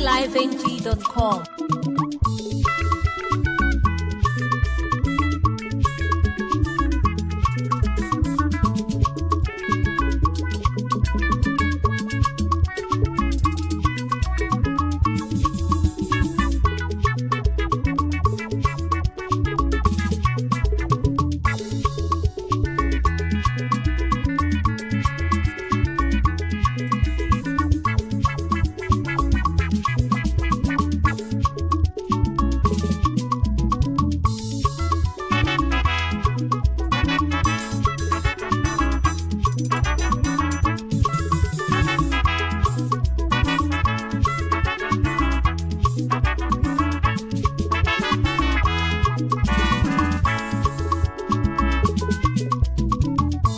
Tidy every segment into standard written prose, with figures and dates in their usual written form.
highlifeng.com.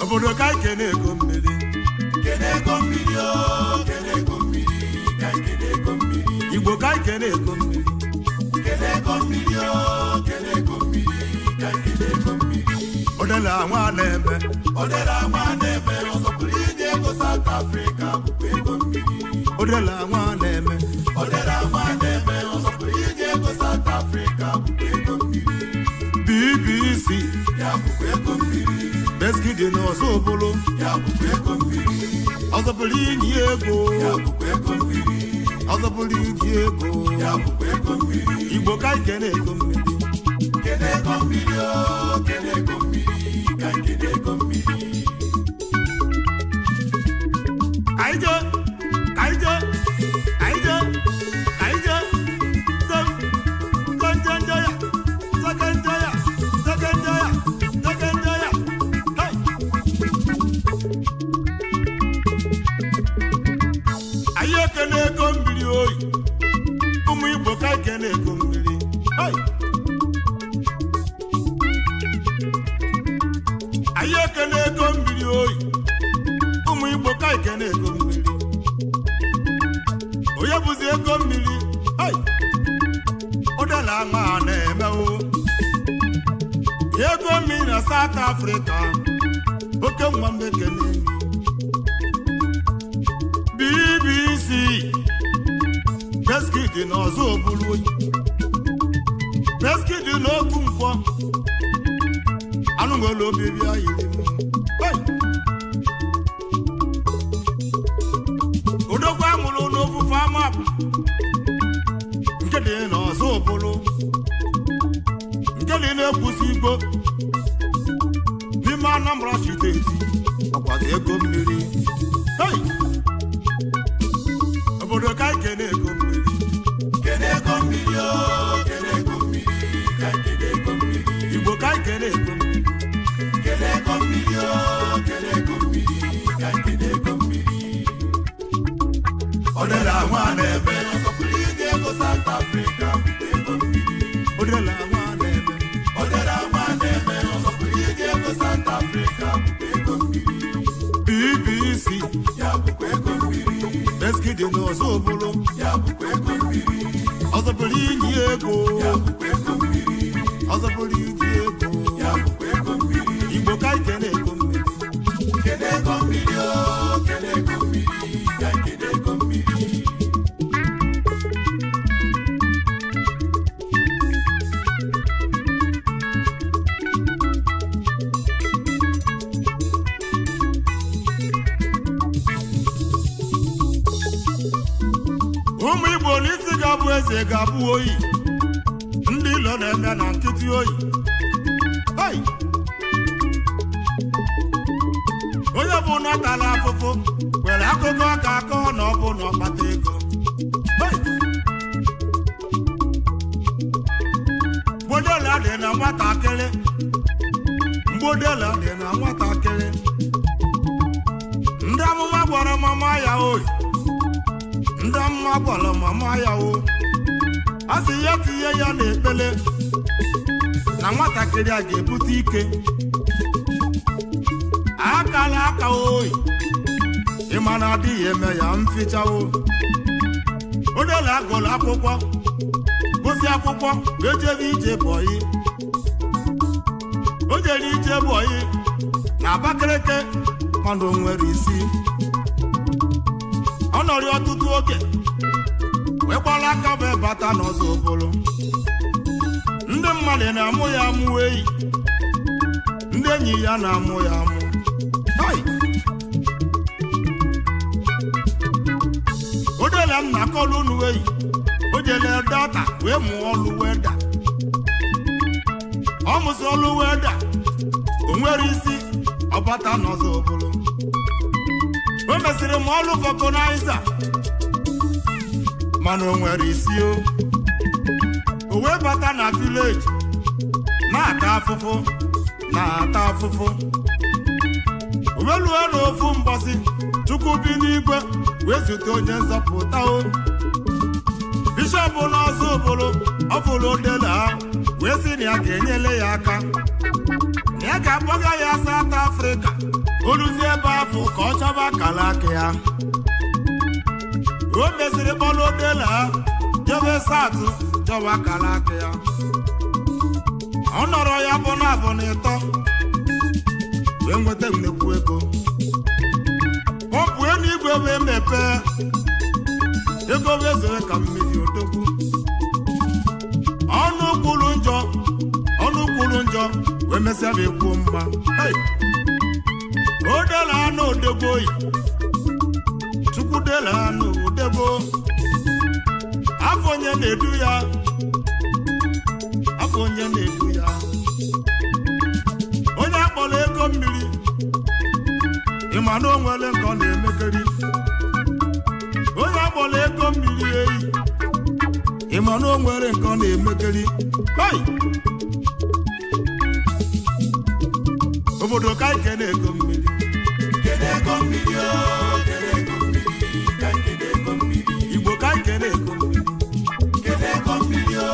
Obodo ka anyị kene ego mmiri. Kene ego mmiri o, kene ego mmiri, ka anyị kene ego mmiri. Igbo ka anyị kene ego mmiri. Kene ego mmiri o, kene ego mmiri, ka anyị kene ego mmiri. Odela nwa na-eme. Odela nwa na-eme, ọzọpụrụ inye ego South Africa bụkwa ego mmiri. Odela nwa na-eme. Odela nwa na-eme, ọzọpụrụ inye ego South Africa bụkwa ego mmiri. BBC. Ya bụkwa ego mmiri. Beskidi na Ọzọbụlụ. Ya bụkwa ego mmiri. Ọzọbụlụ inyi ego. Ya bụkwa ego mmiri. Ọzọbụlụ inyi ego. Ya bụkwa ego mmiri. Igbo ka anyị kene ego mmiri. Kene ego mmiri o, kene ego mmiri, ka anyị kene ego mmiri. Ka anyị jee, ka anyị jee, ka anyị jee, ka anyị jee. Tem, tem, tem, tem ya. Tem, tem ya. Tem, tem ya. Tem, tem ya. Hey! Anyị ekene ego mmiri oyi. Ụmụ Igbo ka anyị kene ego mmiri. Hey! Anyị ekene ego mmiri oyi. Ụmụ Igbo ka anyị kene ego mmiri. Onye bụzi ego mmiri? Hey! Ụdala nwa na-eme o. Ego mmiri na South Africa. Oke nwa m ekene. BBC. Beskidi na ọzọ obulu oyi. Beskidi na okwu nkwọ. Anụ nwere obi bịa yiri m. Hey! Odogwu amụrụ n'ofufe amapụ nke dị n'ọzọ ụbụlụ, nke dị na-ekwusi igbo n'ime Anambra steeti, ọkwazi ego mmiri. Hey! Obodo ka anyị kene ego mmiri. Kene ego mmiri o, kene ego mmiri, ka anyị kene ego mmiri. Igbo ka anyị kene ego mmiri. Kene ego mmiri o, kene ego mmiri, ka anyị kene ego mmiri. Odela nwa na-eme. Ọzọpụrụ inye ego South Africa bụkwa ego mmiri. Odela nwa na-eme. Odela nwa na-eme, ọzọpụrụ inye ego South Africa bụkwa ego mmiri. BBC. Ya bụkwa ego mmiri. Beskidi na ọzọ ụbụlụ. Ya bụkwa ego mmiri. Ọzọbụlụ inyi ego. Ya bụkwa ego mmiri. Ọzọbụlụ inyi ego. Ya bụkwa ego mmiri. Igbo ka anyị kene ego mmiri. Kene ego mmiri o, kene ego mmiri, ka anyị kene ego mmiri. Ụmụ Igbo n'isi ga-abụ eze ga-abụ oyi. Ndị ilo na-eme na nkịtị oyi. Hey! Onye bụ natala afụfụ nwere akụkọ ka akọ na ọ bụ na ọkpata ego. Hey! Mgbodela dị na nwatakịrị. Mgbodela dị na nwatakịrị. Ndị amụma gwara mama ya oyi. Ndị amụma gwara mama ya o. A sị ya tinye ya n'ekpele na nwatakịrị a ga-ebute ike. Akala aka oyi. Ịma na adịghị eme ya mfichawo. Odela gụrụ akwụkwọ, gụsị akwụkwọ wee jebe ije bọyị. O jere ije bọyị na Abakaliki, mana o nwere isi. Ọ nọrọ ọtụtụ oge. Wee gbara aka wee bata n'ọzọ obolo. Ndị mmadụ na-amụ ya amụ eyi, ndị enyi ya na-amụ ya amụ. Hai! Odela m na-akọlụ unu eyi, o jele data wee mụọ ọlụ weda. Ọ mụsị ọlụ weda, o nwere isi ọbata n'ọzọ obolo. O mesịrị m ọlụ fọkụnaiza, mana o nwere isi o. O wee bata na village na-ata afụfụ, na-ata afụfụ. O wee lụọ n'ofu mbọsị, Chukwu bi n'igwe wee zute onye nzọpụta o. Bishọp n'ọzọ obolo, ọ fụrụ odela ha wee sị na ya ga-enyele ya aka, na ya ga-akpọga ya South Africa, oluzie ebe afọ ka ọ chọba akara aka ya. O mesịrị kpọrọ odela ha jebe South chọba akara aka ya. Ọ nọrọ ya bụ na abụ na ịtọ wee nweta nnekwu ego. Pọmpụ eluigwe wee mepee, ego wee zere ka mmiri odogwu. Ọnụ kwuru njọ, ọnụ kwuru njọ wee mesịa wee kwuo mma. Hey! Odela anụ odegbo oyi, Chukwu dela anụ odegbo. Afọ onye na-edu ya, afọ onye na-edu ya, onye akpọrọ ego mmiri, ịma na o nwere nke ọ na-emekeri. Onye akpọrọ ego mmiri eyi, ịma na o nwere nke ọ na-emekeri. Hey! Obodo ka ike na ego mmiri. Kene ego mmiri o, kene ego mmiri, ka kene ego mmiri. Igbo ka ike na ego mmiri. Kene ego mmiri o,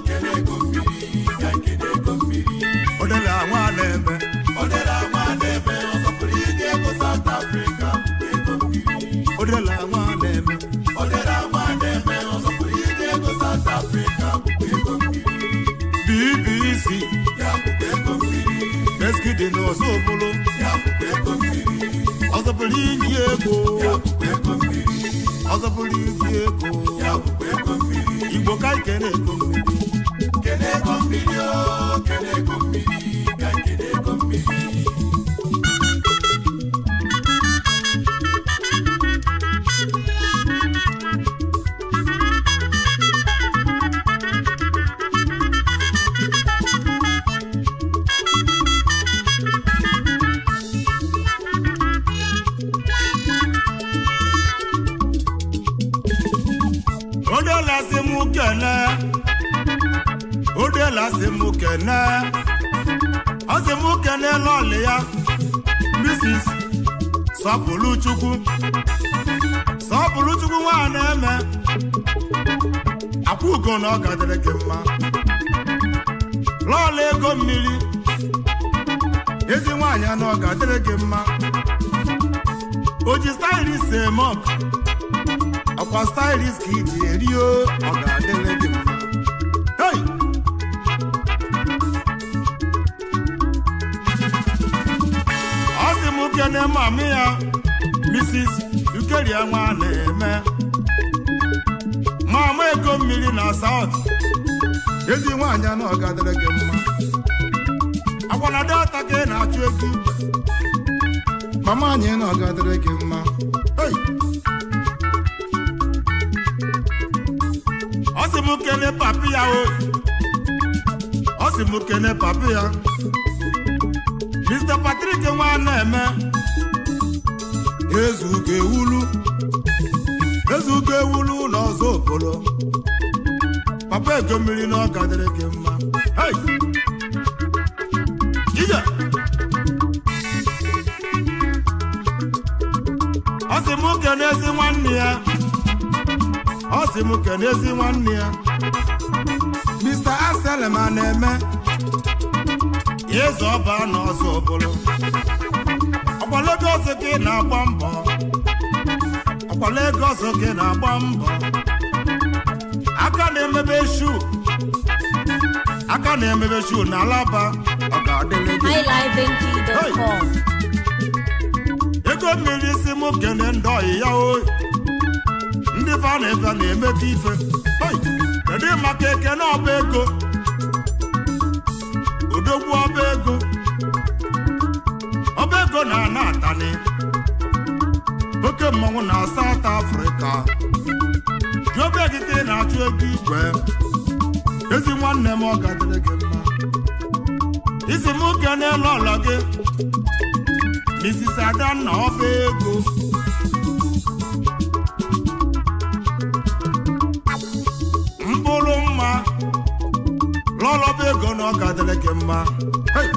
kene ego mmiri, ka kene ego mmiri. Odela nwa na-eme. Odela nwa na-eme, ọzọpụrụ ije ego South Africa bụkwa ego mmiri. Odela nwa na-eme. Odela nwa na-eme, ọzọpụrụ ije ego South Africa bụkwa ego mmiri. BBC. Ya bụkwa ego mmiri. Meskidi na ọzọ obolo. Ya bụkwa ego mmiri. Ọzọpụrụ inyi ego. Ya bụkwa ego mmiri. Ọzọpụrụ inyi ego. Ya bụkwa ego mmiri. Igbo ka ike na ego mmiri. Kene ego mmiri o, kene ego mmiri, ka kene ego mmiri. Odela si mụ kene, odela si mụ kene, ọ sị mụ kene lọlị ya, Mrs. Sọpụrụ Chukwu, Sọpụrụ Chukwu nwa na-eme akwa ugo na ọ gadịrị gị mma. Lọlị ego mmiri, ezi nwaanyị na ọ gadịrị gị mma. O ji stylist eme ọkụ, ọkwa stylist ka iji eri o, ọ ga-adịrị gị mma. Hey! Ọ sị m kene mami ya, Mrs. Ukeria nwa na-eme mama ego mmiri na South, ezi nwaanyị na ọ ga-adịrị gị mma. Akwa na data ka ị na-achụ ego igwe, mama anyị na ọ ga-adịrị gị mma. Hey! Ọ sị m kene papi ya o, ọ sị m kene papi ya, Mr. Patrick nwa na-eme ezugo ewulu, ezugo ewulu ụlọ ọzọ obolo. Papa ego mmiri na ọ ga-adịrị gị mma. Hey! Ije! Ọ sị m kene ezi nwanne ya, ọ sị m kene ezi nwanne ya, Mr. Aselem a na-eme eze ọba n'ọzọ obolo. Ọkwa Lagos ka ị na-agba mbọ, ọkwa Lagos ka ị na-agba mbọ. Aka na-emebe shu, aka na-emebe shu na Alaba, ọ ga-adịrị gị. highlifeng.com. Ego mmiri si mụ kene ndị ọyị ya o, ndị Ndị fa na ebe na-emekọ ife. Hey! Kedu maka Ekene ọba ego? Odogwu ọba ego. Ọba ego na-ana atani. Oke mmanwụ na South Africa. Jiobe ekike na-achụ ego igwe. Ezi nwanne m, ọ ga-adịrị gị mma. Isi m kene lọlọ gị, Mrs. Adanna ọba ego. Mkpụrụ mma lọlọba ego na ọ ga-adịrị gị mma. Hey!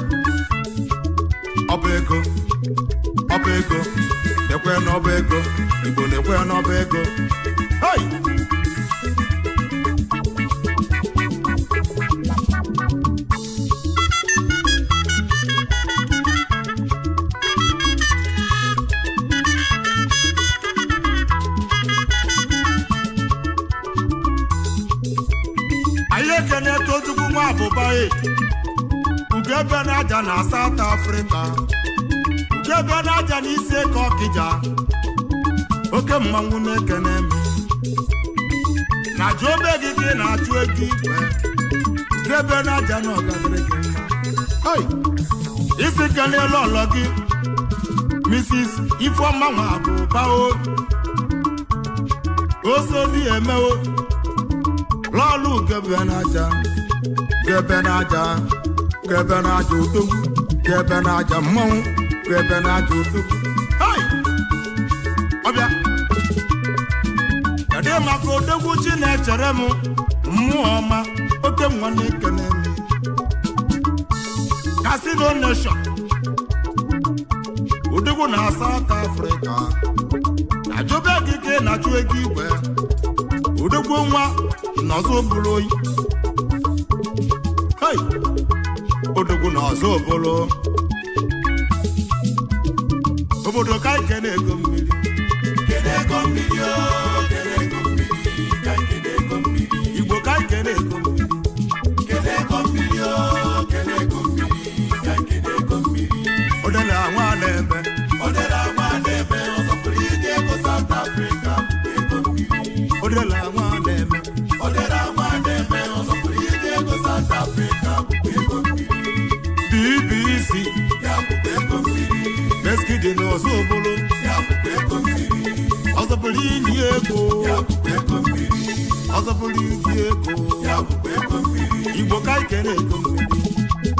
Ọba ego, ọba ego, ekwe n'ọba ego. Igbo na-ekwe n'ọba ego. Hey! Anyị ekene Tochukwu nwa abụba e Ugebe n'aja na South Africa. Ugebe n'aja na isi eke Ọkịja. Oke mmanwụ na-ekene m. Na jụọ gị ka ị na-achụ ego igwe. Ugebe n'aja na ọgadịrị gị mma. Hey! Isi kenela ọlọ gị, Mrs. Ifeọma nwa abụba o Osodi emewo lọlụ. Ugebe n'aja, gebe n'aja, gebe n'aja, odogwu gebe n'aja, mmanwụ gebe n'aja, odogwu. Hey! Ọbịa, kedu maka odogwu chi na-echere m mmụọ ọma? Oke nwa na-ekene m. Casino Nation, odogwu na South Africa. Na jobe gị ka ị na-achụ ego igwe. Odogwu nwa n'ọzọ bụrụ oyi. Hey! Odogwu n'ọzọ bụrụ obodo ka ike na-ego mmiri. Kene ego mmiri o, kene ego mmiri, ka kene ego mmiri. Igbo, ka ike na-ego mmiri. Kene ego mmiri o, kene ego mmiri, ka kene ego mmiri. Odela nwa na-eme. Odela nwa na-eme, ọzọpụrụ ije ego South Africa bụkwa ego mmiri. Odela nwa na-eme. Odela nwa na-eme, ọzọpụrụ ije ego South Africa bụkwa ego mmiri. BBC. Ya bụkwa ego mmiri. Meskidi n'ọzọ bụrụ. Ya bụkwa ego mmiri. Ọzọpụrụ ili ego. Ya bụkwa ego mmiri. Ọzọpụrụ ili ego. Ya bụkwa ego mmiri. Igbo, ka ike na-ego mmiri.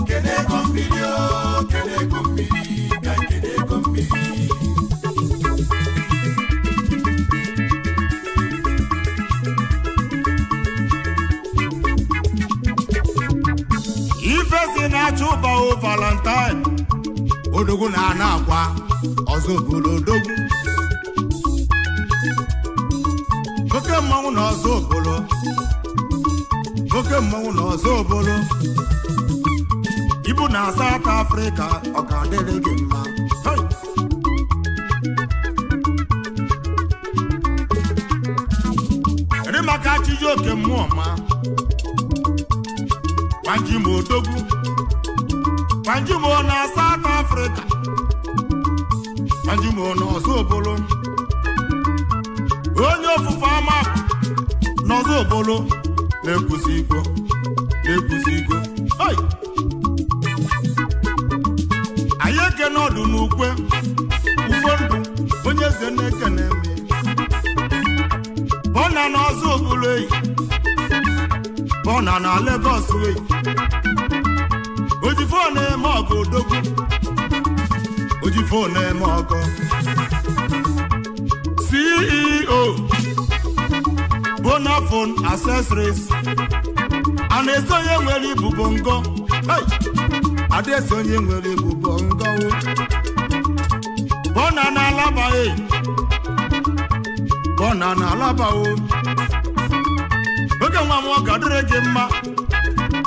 Kene ego mmiri o, kene ego mmiri, ka kene ego mmiri. Ife si na-achụ ụba o Valentine, odogwu na-ana akwa ọzọ obodo. Odogwu, oke mmanwụ na ọzọ obolo, oke mmanwụ na ọzọ obolo. Ibu na South Africa, ọ ga-adịrị gị mma. Hey! Kedu maka Chijioke mmụọ ma Kwanjimo? Odogwu Kwanjimo na South Africa, Kwanjimo na ọzọ obolo, onye ofufe ama n'ọzọ obolo na-ekwusi igbo, na-ekwusi igbo. Hey! Anyị ekene ọdụ n'ukwe ufo ndụ, onye eze na-ekene eme bọna n'ọzọ obolo eyi bọna na Lagos eyi oji phone eme ọgụ. Odogwu oji phone eme ọgọ, CEO Bonafone Accessories. A na-eso onye nwere ibubo ngo. Hey! Ada onye nwere ibubo ngo bọna na Alaba e bọna na Alaba o. Oge nwa m, ọ ga-adịrị gị mma.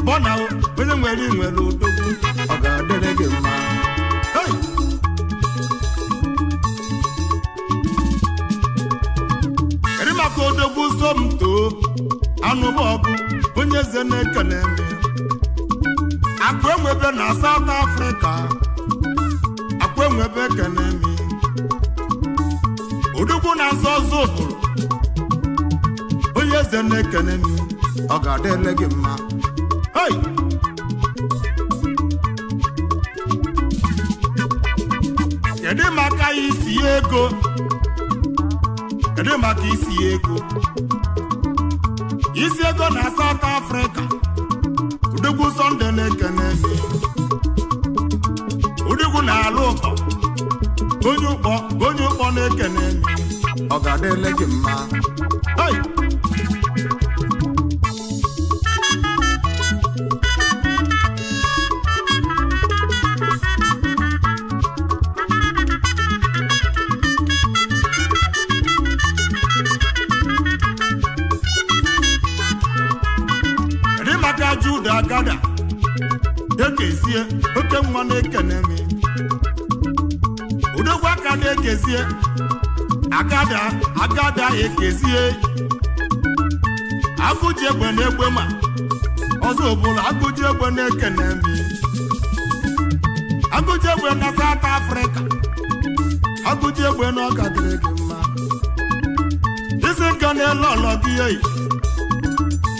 Bọna o, onye nwere nwere odogwu, ọ ga-adịrị gị mma. Hey! Kedu maka odogwu Somtoo anụbọgụ, onye eze na-ekene eme akụ enwebe na South Africa? Akụ enwebe, ekene eme odogwu na nzọ ọzọ obodo. Eze na-ekene m, ọ ga-adịle gị mma. Hey! Kedu maka isi ego? Kedu maka isi ego? Isi ego na South Africa. Udogwu Sunday na-ekene m. Udogwu na-alụ ụkọ. Onye ụkpọ, onye ụkpọ na-ekene m. Ọ ga-adịle gị mma. Hey! Kedu maka Juda Agada? Ekezie oke nwa na-ekene m. Odogwu aka na-ekezie agada agada ekezie agụji egbe na-egbe ma ọzọ ọbụla agụji egbe na-ekene m. Agụji egbe na South Africa. Agụji egbe na ọka dịrị gị mma. Isi nke na-ele ọlọ gị eyi.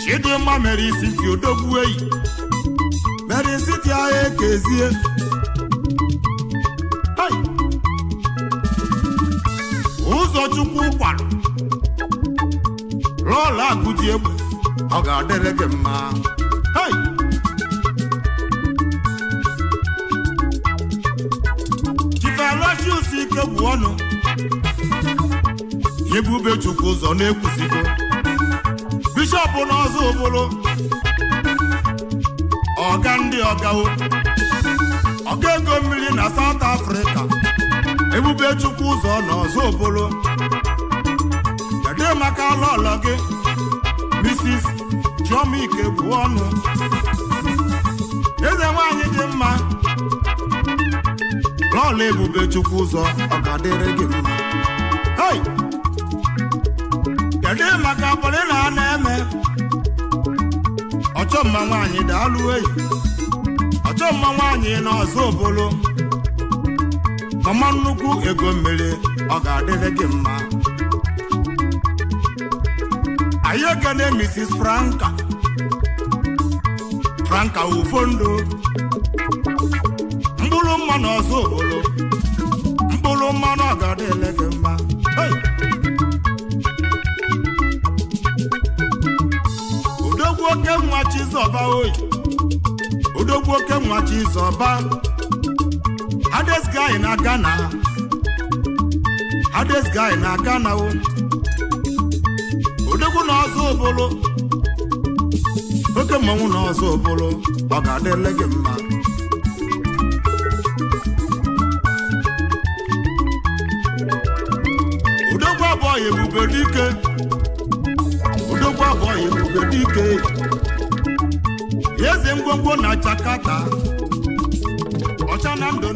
Chidimma mere isi fi odogwu eyi. Mere isi ti agha ekezie. Hai! Ụzọchukwu kwara lọọlọ agụji egbe, ọ ga-adịrị gị mma. Hai! Chief ike bụ ọnụ Ebube Chukwu ụzọ na-ekwusigo. Bishọp n'ọzọ obolo, ọga ndị ọgawo, ọga ego mmiri na South Africa. Ebube Chukwu ụzọ n'ọzọ obolo. Kedu maka lọlọ gị, Mrs. Chioma Ike bụ ọnụ, eze nwanyị dị mma? Lọlọ Ebube Chukwu ụzọ, ọ ga-adịrị gị mma. Hey! Kedu maka Polina na-eme ọchọ mma nwaanyị? Daalụ eyi, ọchọ mma nwaanyị na ọzọ obolo, mama nnukwu ego mmiri, ọ ga-adịrị gị mma. Anyị ekene Mrs. Franka Franka Ufondo, mkpụrụ mmanụ ọzọ obolo, mkpụrụ mmanụ, ọ ga-adịrị gị mma. Hey! Odogwu oke nwa Chizọba oyi, odogwu oke nwa Chizọba, hardest guy na Ghana, hardest guy na Ghana o. Odogwu na ọzọ obolo, oke mmanwụ na ọzọ obolo, ọ ga-adịrị gị mma. Odogwu abụọ ebube dike, odogwu abụọ ebube dike, eze ngwongwo na Jakarta, ọcha na ndụ.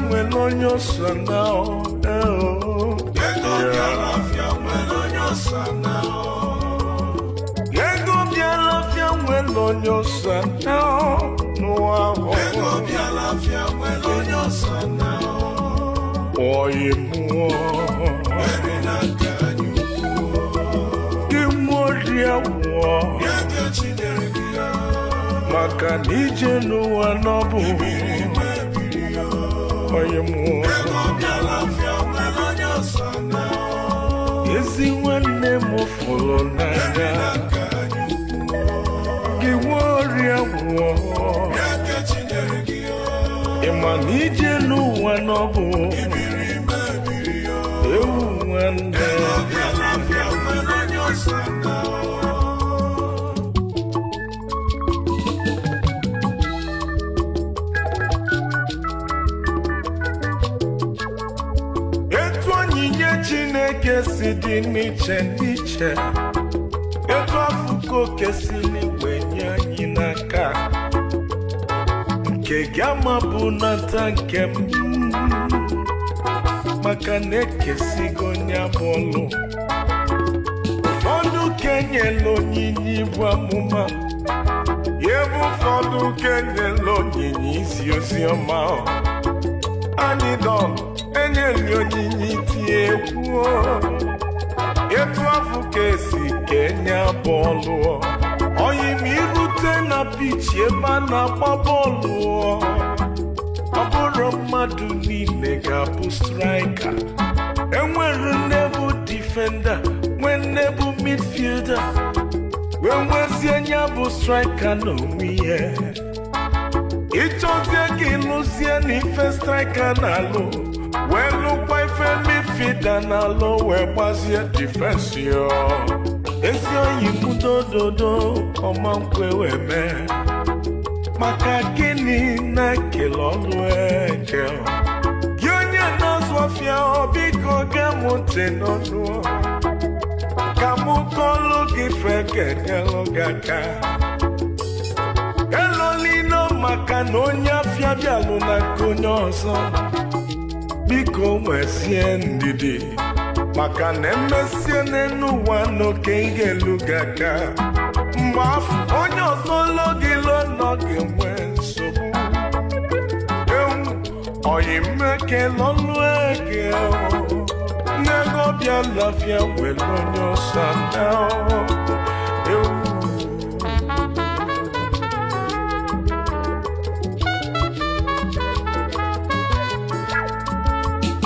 nwere onye ọsọ na Ego bịara afịa nwere onye ọsọ na. Ego bịara afịa nwere onye ọsọ na n'ụwa ahụ. Ego bịara afịa nwere onye ọsọ na. Oyi mmụọ. Eri na nke anyị ukwu. Gị mmụọ rie nwụọ. Ego chinyere gị ya. Maka na ije n'ụwa n'ọbụ. Biri mebiri ya. Oyi mmụọ. Ego bịara afịa nwere onye ọsọ na. Ezi nwanne m fụrụ n'anya. Na nke anyị ukwu. Gị nwụọ rie nwụọ. Ego chinyere gị ya. Ị ma na ije n'ụwa n'ọbụ. Biri mebiri ya. Ewu nwanne. Ego bịara afịa nwere onye ọsọ na. Etu onyinye Chineke si dị n'iche n'iche, etu afụko oke si n'igwe nye anyị n'aka, nke gị ama bụ nata nke m, maka na ekesigo onye bọọlụ. Ụfọdụ kenyela onyinye ibu amụma, ya ebe ụfọdụ kenyela onyinye izi ozi ọma. Anyị dọn enyeli onyinye itinye egwu, etu afọ ka esi kenye bọọlụ. Oyi ma irute na pichi ebe a na-agba bọọlụ, ọ bụrụ mmadụ niile ga-abụ straịka. Enwere nne bụ difenda, nwee nne bụ midfielda, wee nwezie nya bụ straịka n'onwe ihe. Ịchọzie ka ịlụzie n'ife straịka na-alụ, wee lụkwa ife midfielda na-alụ, wee gbazie difensi yo. Ezi oyi m dododo ọma nkwe wee mee. Maka gịnị na-ekele ọlụ eke? Gị onye na-azụ ọfịa, ọ biko gee m ntị n'ọnụ ka mụ kọlụ gị fekenyelụ gị aka. Elolino maka na onye afịa bịalụ na nke onye ọzọ, biko nwezie ndidi, maka na emesie n'elu ụwa n'oke ị ga-elu gị aka. Mgbe afọ onye ọzọ lo gị lo nọ ga-enwe nsogbu. Ewu oyi mmeke lọlụ eke n'ego bịa lafịa were onye ọsọ na ewu.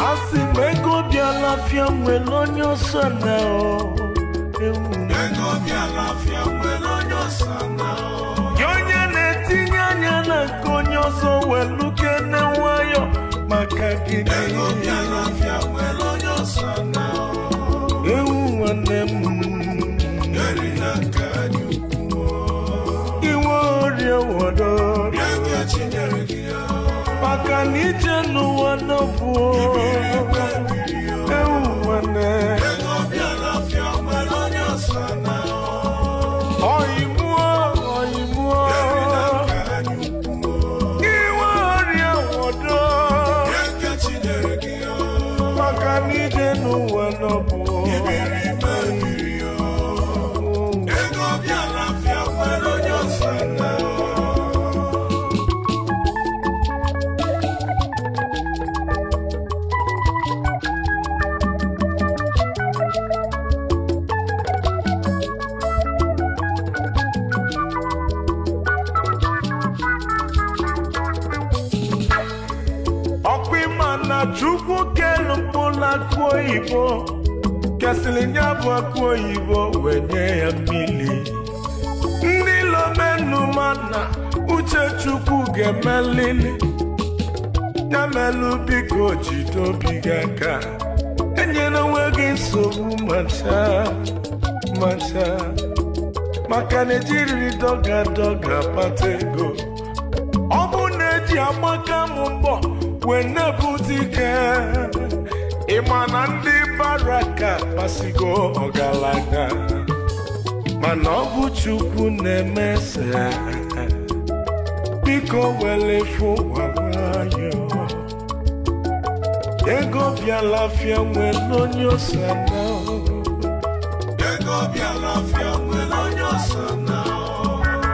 Asị m ego bịa lafịa nwere onye ọsọ na ewu. Ego bịara afịa nwere onye ọsọ na. Gị onye na-etinye anya na nke onye ọzọ, welukene nwayọ. Maka gịnị? Ego bịara afịa nwere onye ọsọ na. Ewu nwanne m. Eri na nke anyị ukwu. Iwe orie wodo. Ego chinyere gị ya. Maka na ije n'ụwa n'ọbụ. Ewu nwanne. Ego bịara afịa nwere onye ọsọ na. Ọyịmụọ, ọyịmụọ. Eri na nke anyị ukwu. Iwe orie wodo. Ego chinyere gị ya. Maka na ije n'ụwa n'ọbụ. Biri mebiri ya. Ego bịara afịa nwere onye ọsọ na. Ọkwa ịma na Chukwu kelu mkpụrụ akụ oyibo, kesịrị ya bụ akụ oyibo wee nye ya mmiri. Ndị lomenumana uche Chukwu ga-emelili ya melụ. Biko jide obi gị aka, enyela onwe gị nsogbu macha macha, maka na ejiriri dọga dọga kpata ego. Ọ bụ na eji agbaka m mbọ wee na-ebute ike, ịma na ndị baraka kpasigo ọgaranya, mana ọ bụ Chukwu na-eme eze. Biko were fụ ụwa nwayọọ. Ego bịala afịa nwere onye ọsana. Ego bịala afịa nwere onye ọsana.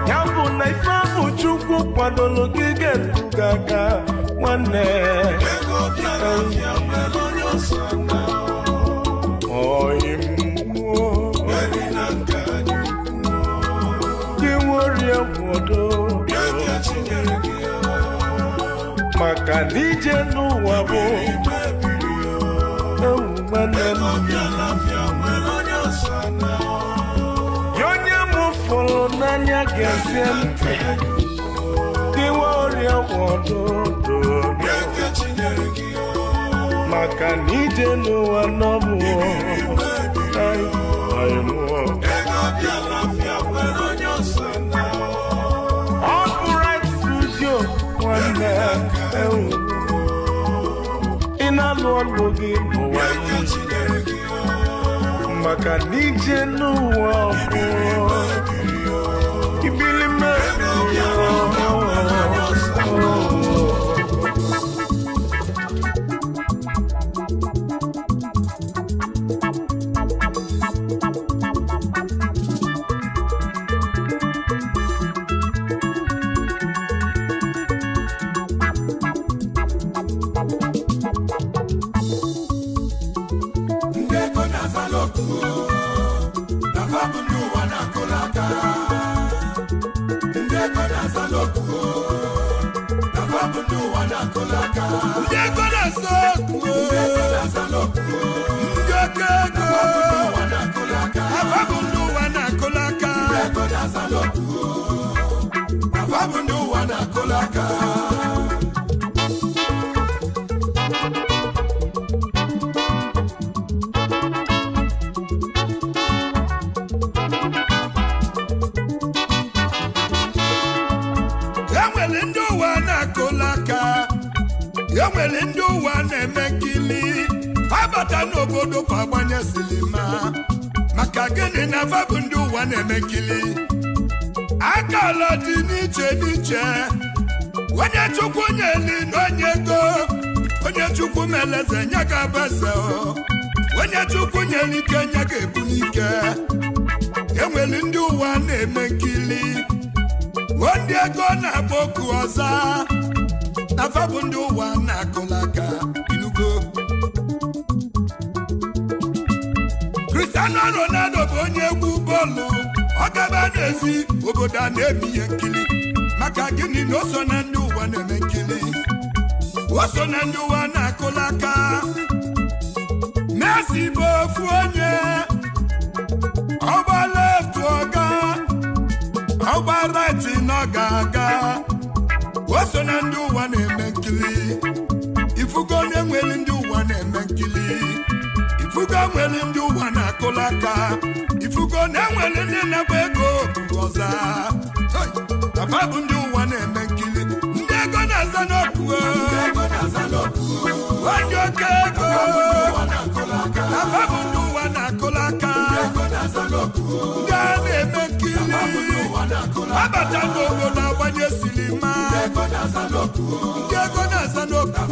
Ya bụ na ife ahụ Chukwu kwadoro gị ga-eru gị aka, nwanne. Ego bịala afịa nwere onye ọsana. Oyi mmụọ. Eri na nke anyị ukwu. Gị nwerie nwodo. Eke chinyere gị. Maka na ije n'ụwa bụ Igbe biri. ewu, nwanne m. Ego bịala afịa nwere onye ọsana. Gị onye m fụrụ n'anya, gezie ntị. Gị nwerie nwodo. Eke chinyere gị. Maka na ije n'ụwa n'ọbụ Igbe biri. anyị mụọ. Ego bịala afịa nwere onye ọsana. Upright Studio, nwanne, ewu. Ị na-alụ ọlụ gị n'ụwa. Eke chinyere gị. Maka na ije n'ụwa bụ ibili Ego bịala afịa nwere onye ọsana. Ndị ego na-azala oku, na fa bụ ndị ụwa na-akụla aka. Ndị ego na-azala oku, na fa bụ ndị ụwa na-akụla aka. Ndị ego na-aza oku, ndị ego na-azala oku, ndị oke ego ụwa na-akụla aka. Afa bụ ndị ụwa na-akụla aka. Ndị ego na-azala oku, na fa bụ ndị ụwa na-akụla aka. Enwere ndị ụwa na-akụla aka, enwere ndị ụwa na-eme nkili. Abata n'obodo kwa agbanye silima. Maka gịnị? Na fa bụ ndị ụwa na-eme nkili. Akala dị n'iche n'iche. Onye Chukwu nyeli na onye ego, onye Chukwu meleze nye ga-abụ eze o. Onye Chukwu nyeli ike nye ga-ebu n'ike. Enwere ndị ụwa na-eme nkili, ndị ego na-agba oku ọza, na fa bụ ndị ụwa na-akụla aka. Inugo Cristiano Ronaldo bụ onye egwu bọọlụ. Ọ gaba n'ezi obodo a na-eme ihe nkiri. Maka gịnị? Na o so na ndị ụwa na-eme nkiri, o so na ndị ụwa na-akụla aka. Messi bụ ofu onye ọgba left, ọga ọgba right, na ọ ga-aga. O so na ndị ụwa na-eme nkiri. Ifugo na-enweli ndị ụwa na-eme nkiri, ifugo nwere ndị ụwa na-akụla aka, ifugo na-enwere ndị na-agba ego buru ọza. Hey! Papa bụ ndị ụwa na-eme nkiri, ndị ego na-aza n'okwu, ndị oke ego. Papa bụ ndị ụwa na-akụla aka, ndị a na-eme nkiri. Abata n'obodo agbanye silima, ndị ego na-aza n'okwu.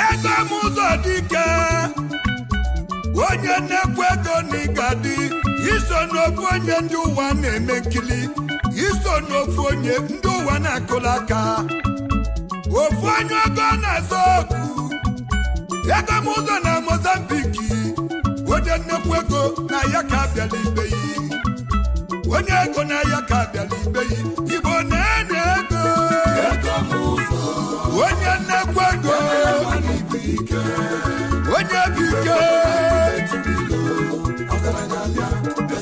Ego m ụzọ dike, onye nnekwu ego n'ịgadị iso n'ofu onye ndị ụwa na-eme nkili, iso n'ofu onye ndị ụwa na-akụla aka, ofu onye ego na-azọ oku. Ego m ụzọ na Mozambiki, onye nnekwu ego na ya ka abịala ibe yi. Onye ego na ya ka abịala ibe yi. Igbo na-enye ego, onye nnekwu ego, onye bụ ike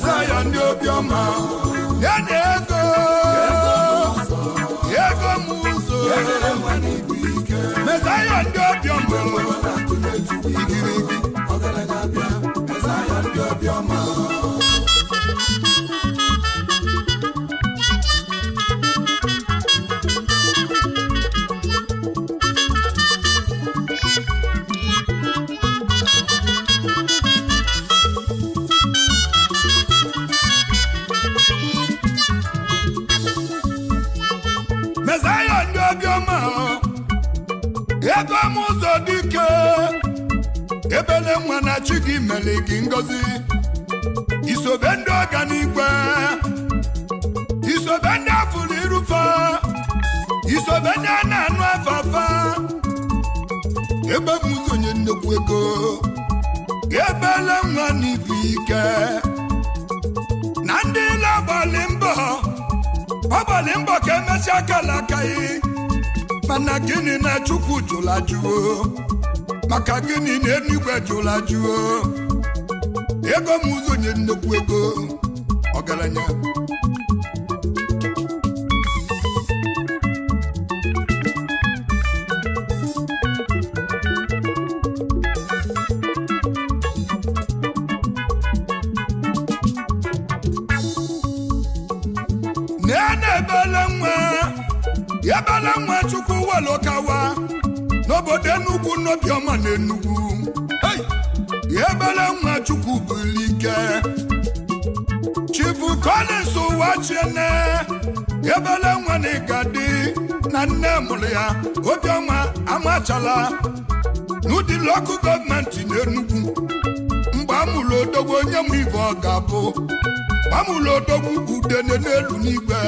Zaya, ndị obiọma ya na ego. Ego m ụzọ Mesaya, ndị obiọma igirigi. Ego m ụzọ dike, ebele nwa na chi gị mere gị ngozi. Isobe ndị ọganigwe, isobe ndị afụrụ irufe, isobe ndị a na-anụ afafa. Ebe m ụzọ onye nnukwu ego, ebele nwa n'ibu ike na ndị ile agbalị mbọ, ọgbalị mbọ ka emesịa akala aka yi. Mana gịnị na Chukwu jụrụ ajụo? Maka gịnị na eluigwe jụrụ ajụo? Ego m ụzọ onye nnukwu ego, ọgaranya. Na ebele nwa, ebele nwa Chukwu welokawa n'obodo Enugwu, n'obiọma na Enugwu. Hey! Ebele nwa Chukwu bụrụ ike. Chifu Collins Ụwachiene, ebele nwa na ịgadi na nne mụrụ ya obiọma amachala n'ụdị local government n'Enugwu. Mgbe a mụrụ odogwu, onye m ibe ọ ga-abụ gbamụlụ odogwu udene n'elu n'igwe.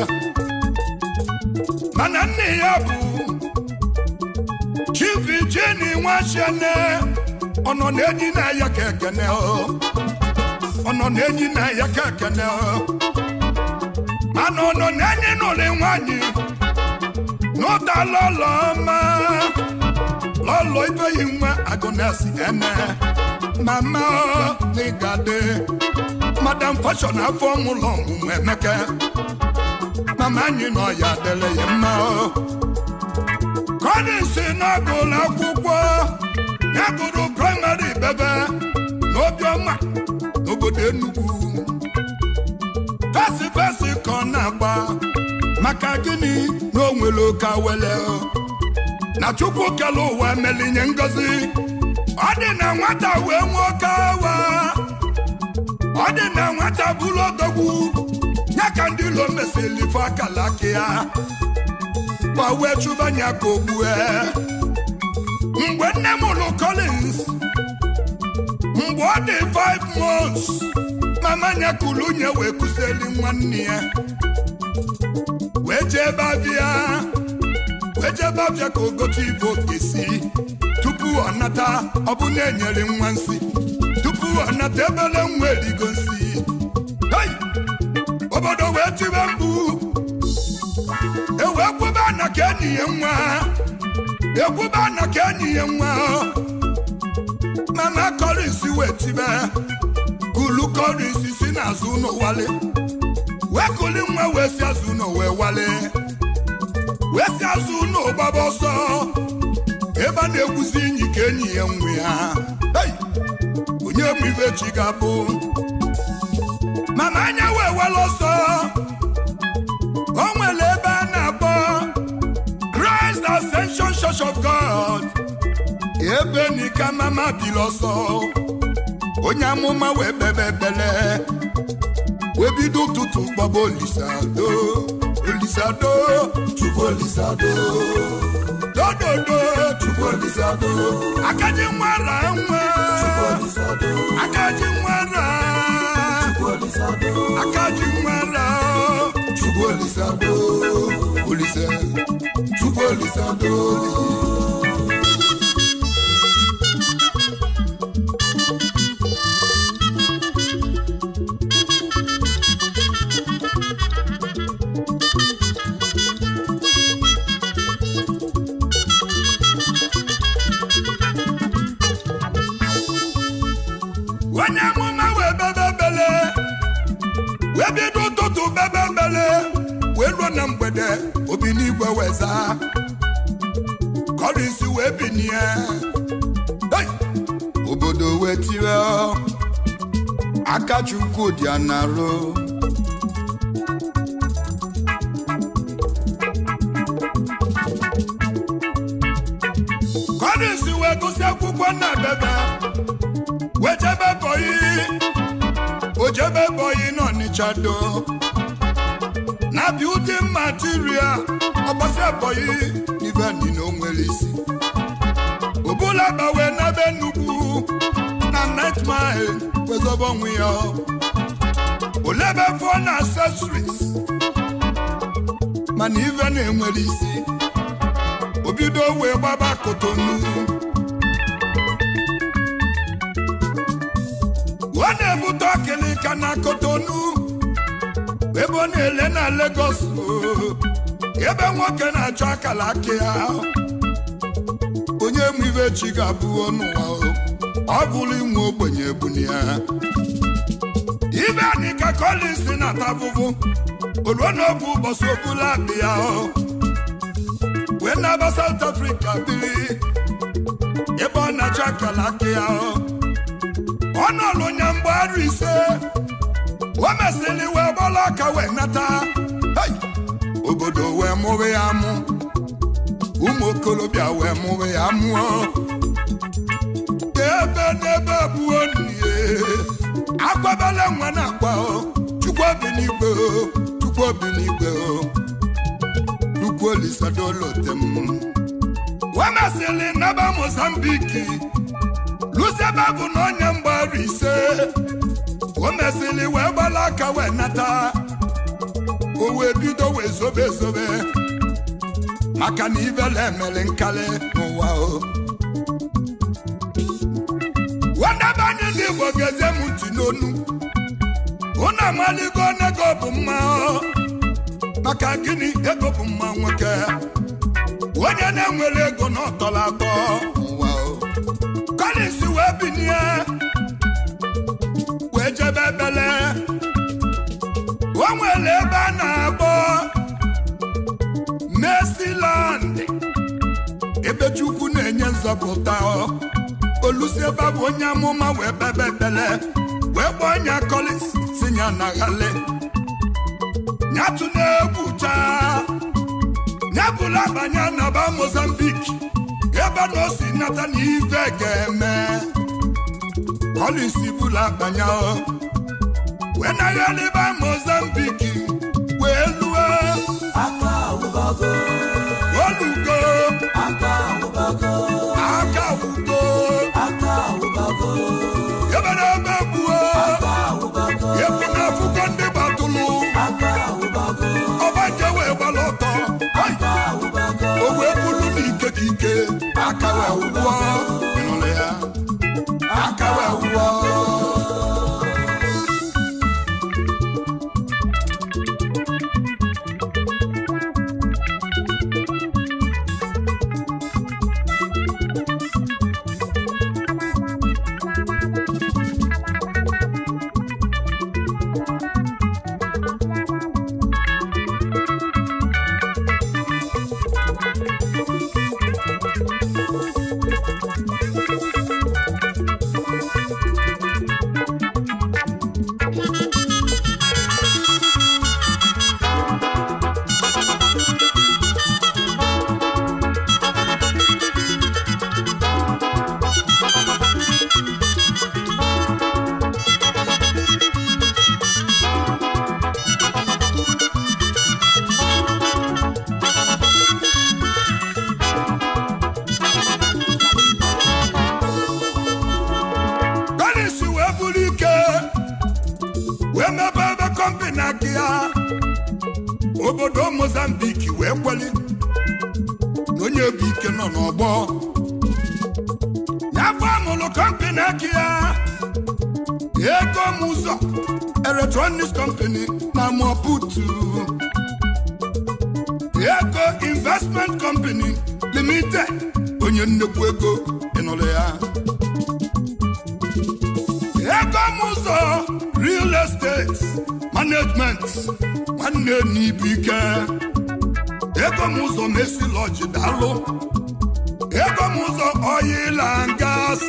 Mana nne ya bụ Chief Jini Nwachene, ọ nọ na-enyi na ya ka ekene, ọ nọ na-enyi na ya ka ekene, mana ọ nọ na-enyi n'ụlọ nwanyị n'ụta lọlọ ọma lọlọ ifeyi nwa agụnasi ene mama n'ịgade Madam Fashion, afọ mụlọ ọmụmụ emeke mama anyị nọ ya dịrị ya mma. Collins na-agụlụ akwụkwọ ya, gụrụ primary bebe n'obiọma n'obodo Enugu. Fesi fesi ka ọ na-agba. Maka gịnị na o nwere oke awele na Chukwu kere ụwa melinye ngozi. Ọ dị na nwata wee nwee oke awa, ọ dị na nwata bụrụ odogwu ya ka ndị ilo mesịrị ife akala aka ya ma wee chụba ya ka o gbue. Mgbe nne m lụ Collins, mgbe ọ dị 5 months, mama ya kuru nye wee kụzieli nwanne ya, wee jee ebe abịa, wee jee ebe abịa ka o gote ibe okesi. Tupu ọ nata, ọ bụ na enyere nwa nsị. Tupu ọ nata, ebele nwa erigo nsị. Hey! Obodo wee tibe mkpu, e wee kwuba na ka enyi ya nwa, ekwuba na ka enyi ya nwa. Mama Collins wee tibe, kulu Collins si n'azụ ụlọ wale, wee kuli nwa wee si azụ ụlọ wee wale, wee si azụ ụlọ gbaba ọsọ ebe a na-egwuzi inyi ka enyi ya nwe ya. Hey! Onye mụ ibe chi ga-abụ? Mama anya wee were ọsọ. O nwere ebe a na-akpọ Christ Ascension Church of God, ebe nika mama biri ọsọ. Onye amụma wee kpebe ekpere, wee bido ụtụtụ kpọba Olisado, Olisado, Chukwu Olisado, dododo Chukwu Olisado, akaji nwara nwa, akaji nwara, akaji nwara, Chukwu Olisado, Olise, Chukwu Olisado. Onye amụma wee bebe bele, wee bido ụtụtụ bebe bele, wee ruo na mgbede, obi n'igwe wee zaa. Collins wee binie. Hey! Obodo wee tiwe aka, Chukwu dị anarụ. Collins wee gụsị akwụkwọ na bebe, wee jebe boy, ojebe boy n'Ọnịcha do na building material. Ọgbasa boy n'ife niile o nwere isi. Bula gbawe n'ebe nnukwu na Ninth Mile wezoba onwe ya. Olebe phone accessories, mana ive na-enwere isi. Obido wee gbaba Kotonu. Ọ na-ebute ọkịlịka na Kotonu, ebe ọ na-ele na Lagos o, ebe nwoke na-achọ akala aka ya. Onye nwe ibe chi ga-abụ n'ụwa o, ọ bụrụ inwe ogbenye ebuni ya. Ibe anyị ka Collins na-ata afụfụ oluo n'ofu ụbọchị, obula akpị ya o wee naba South Africa biri, ebe ọ na-achọ akala aka ya o. Ọ nọlụ nya mgbe arọ 5, o mesịrị wee gbala aka wee nata. Hey! Obodo wee mụrụ ya amụ, ụmụ okorobịa wee mụrụ ya mụọ ebe n'ebe gbuo nnie akwabala nwa na akwa o. Chukwu obi n'igwe o, Chukwu obi n'igwe o, Chukwu olisadolotem. Wee mesịrị naba Mozambiki, lusebe bụ na onye mgbaru 5, o mesịrị wee gbala aka wee nata. O wee bido wee zobe ezobe, maka na ivele emere nkali n'ụwa o. Wadebe anyị ndị Igbo ga-eze m ntị n'onu. Unu amaligo n'ego bụ mma o. Maka gịnị? Ego bụ mma nwoke. Onye na-enwere ego na ọtọrọ atọ n'ụwa o. Collins wee binie wee jebe ebele. O nwere ebe a na-akpọ Mercyland, ebe Chukwu na-enye nzọpụta o. Olusi ebe bụ onye amụma wee kpebe ekpele, wee kpọọ nya Collins, si ya na ghale nyatụ na-egwu chaa, nyabụla banye naba Mozambique, ebe na o si nata na ife ga-eme. Collins bụla banye o wee naghaliba Mozambique wee lue. Aka awụbago. Olugo. Aka awụbago. Aka wugo. Aka awụbago. Ebe na ebe gbuo. Aka awụbago. Ebu na afụkọ ndị batụlụ. Aka awụbago. Ọbanje wee gbala ọtọ. Ai! Aka awụbago. O wee bulu n'ike ka ike aka wee wụọ. Ịnụrụ ya, aka wee wụọ. Collins wee buru ike wee mebe ebe company aka ya. Obodo Mozambique wee kweli na onye bụ ike nọ n'ọgbọ ya. Afọ amụlụ company aka ya, Ego m Ụzọ Electronics Company na Maputo, Ego Investment Company Limited, onye nnukwu ego. Ịnụrụ ya, Ego m Ụzọ Real Estate Management, nwanne n'ibu ike. Ego m Ụzọ Mercy Lodge, daalụ. Ego m Ụzọ Oil and Gas,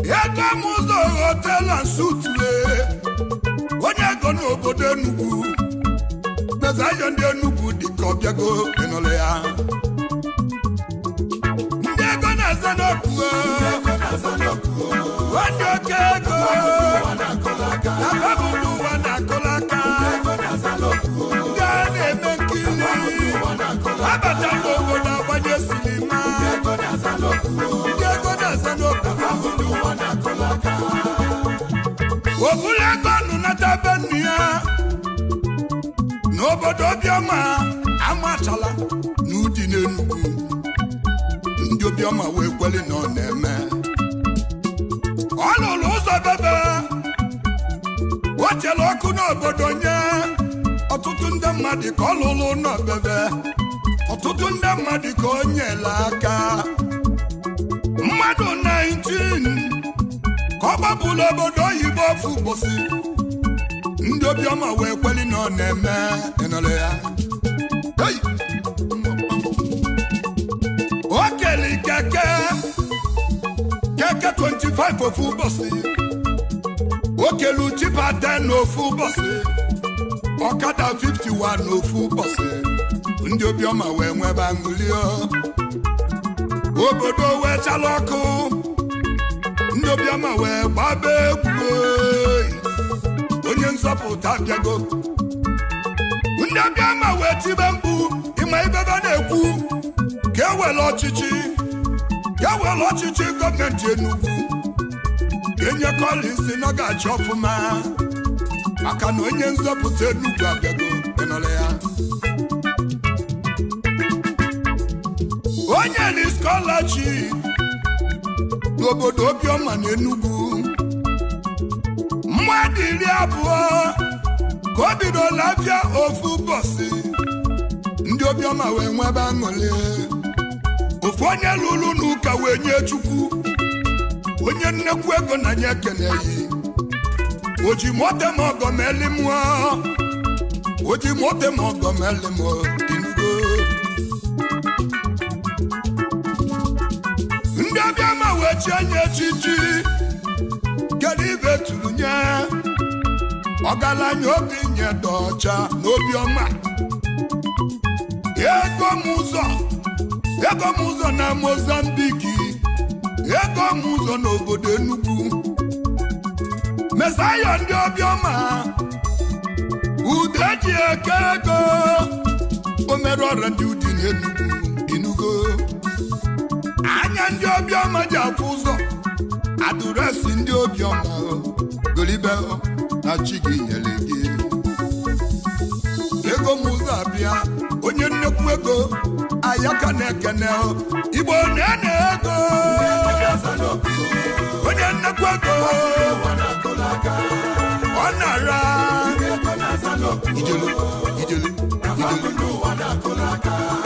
Ego m Ụzọ Hotel and Suites, onye ego n'obodo Enugu mezayo. Ndị Enugu dịka ọbịago. Ịnụrụ ya, ndị ego na-aza n'okwu, ndị oke ego na babụlụ ụwa na-akụla aka, ndị a na-eme nkiri abata n'obodo agbanye sinima, ndị ego. O buru ego nụ nata be nne ya n'obodo Obiọma Amachala na Udi n'Enugwu. Ndị Obiọma wee kweli na ọ na-eme. Ọ lụrụ ụzọ bebe, o chere ọkụ n'obodo nye ọtụtụ ndị mmadụ, ka ọ lụrụ ụlọ bebe ọtụtụ ndị mmadụ, ka o nyere aka mmadụ 19 ka ọ gbapụrụ obodo oyibo ofu ụbọchị. Ndị Obiọma wee kweli na ọ na-eme. Ịnụrụ ya? Hey! O kele keke, keke 25 ofu ụbọchị, o kelu tipper 10 ofu ụbọchị, ọkada 51 ofu ụbọchị. Ndị Obiọma wee nwebe aṅụli. Obodo wee chala ọkụ, ndị Obiọma wee gbaba egwu oyi. Onye nzọpụta bịago. Ndị Obiọma wee tibe mkpu. Ịma ibebe na-ekwu ka ewere ọchịchị, ka ewere ọchịchị gọọmenti Enugu, ka enye Collins na ọ ga-achị ọfụma, maka na onye nzọpụta Enugu abịago. Ịnọrọ ya? Onye li scholarship n'obodo Obiọma na Enugu, mmadụ 20 ka o bidola afịa ofu ụbọchị. Ndị Obiọma wee nwebe aṅụrị. Ofu onye lụrụ n'ụka wee nye Chukwu, onye nnekwu ego na nye ekeneyi oji mote ma ọgọ meli mụọ, oji mote ma ọgọ meli mụọ. Inugo? Ndị Obiọma wee chie nye echichi. Kedu ibe turu nye ọgaranya obi nye dị ọcha n'Obiọma? Ego m ụzọ, ego m ụzọ na Mozambiki, ego m ụzọ n'obodo Enugu, Mesaya ndị Obiọma, ude ji eke ego, o mere ọrịa ndị Udi n'Enugu. Inugo? Anya ndị Obiọma ji afụ ụzọ, address ndị Obiọma, golibe na chi gị nyere gị ego m ụzọ abịa. Onye nnekwu ego ayaka na-ekene Igbo na-ene ego, onye nnekwu ego ọ na-ara ijelu ijelu ijelu.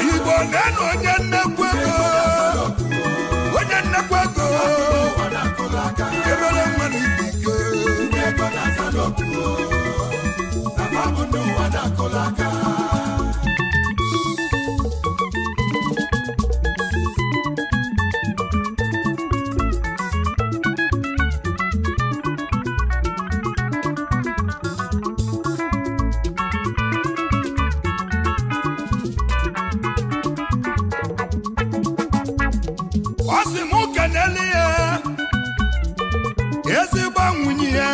Igbo na-ene onye nnekwu ego, onye nnekwu ego, ebere nwa na ibu ike. Ọ sị m kenele ya ezigbo nwunye ya,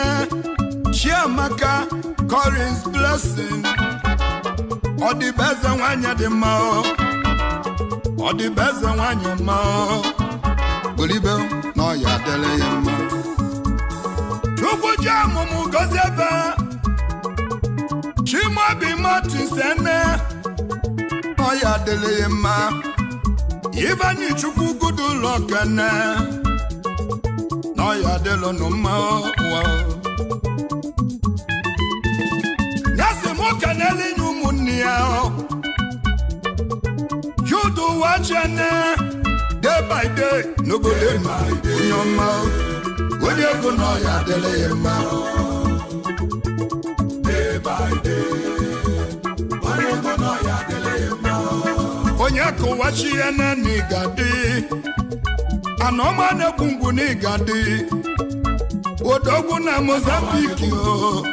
Chiamaka Collins Blessing. Ọdịbeze nwanyị dị mma o, ọdịbeze nwanyị mma o, golibe na ọya adịla ya mma. Chukwu ji ọmụmụ gozie ebe Chimaobi Martins ene, ọya adịla ya mma. Ivanyi Chukwu gudulọ kene na ọya adịlụnụ mma ụwa. Ya sị mụ kenele inye ụmụnne ya Judu Wachene, day by day n'obodo Enugu, onye ọma, onye ego na ọya adịla ya mma. Day by day, onye ego na ọya adịla ya mma. Onye kụwachi ya na n'ịgadị anọma na-egwu ngwu n'ịgadị odogwu na Mozambique o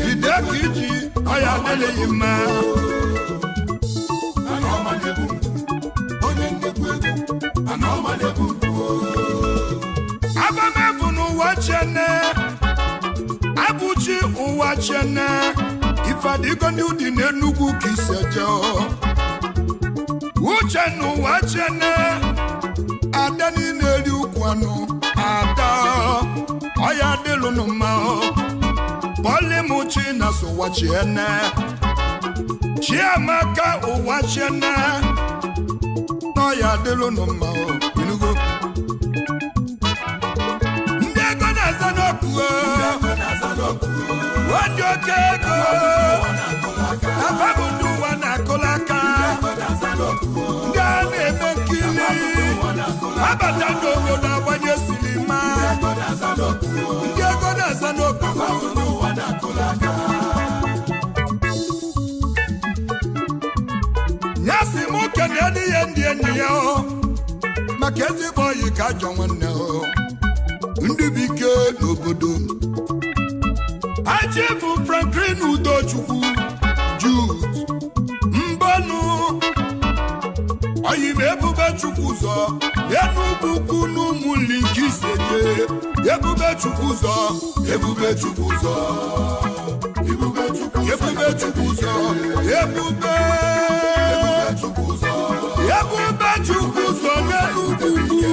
ide ka iji ọya adịghị mma. Anọma na-ebu nkwụ, onye nnekwu ego, anọma na-ebu nkwụ. Abamebu n'ụwa chene, abụchi ụwa chene, ifadigo ndị Udi n'Enugwu ka isi eje o. Uche n'ụwa chene, ada niile eri ukwu anụ ada, ọya adịlụnụ mma o. Jonas Ụwachiene, Chiamaka Ụwachiene, n'ọya adịlụnụ mma o, inugo. Ndị ego na-aza n'okwu o, ndị oke ego, afa bụ ndị ụwa na-akụla aka, ndị a na-eme nkiri, abata n'obodo agbanye silima, ndị ego na-aza n'okwu. Ya si mụ kene ihe ndị enyi ya o, maka ezigbo oyi ka ajọ nwanne o, ndị bụ ike n'obodo. Achifu Franklin Udochukwu Jude Mbọnụ, oyim Ebube Chukwu ụzọ Enugwu ukwu n'ụmụnli nke iseje. Ebube Chukwu ụzọ, Ebube Chukwu ụzọ, Ebube Chukwu ụzọ, Ebube Ebube Chukwu ụzọ n'Enugwu ukwu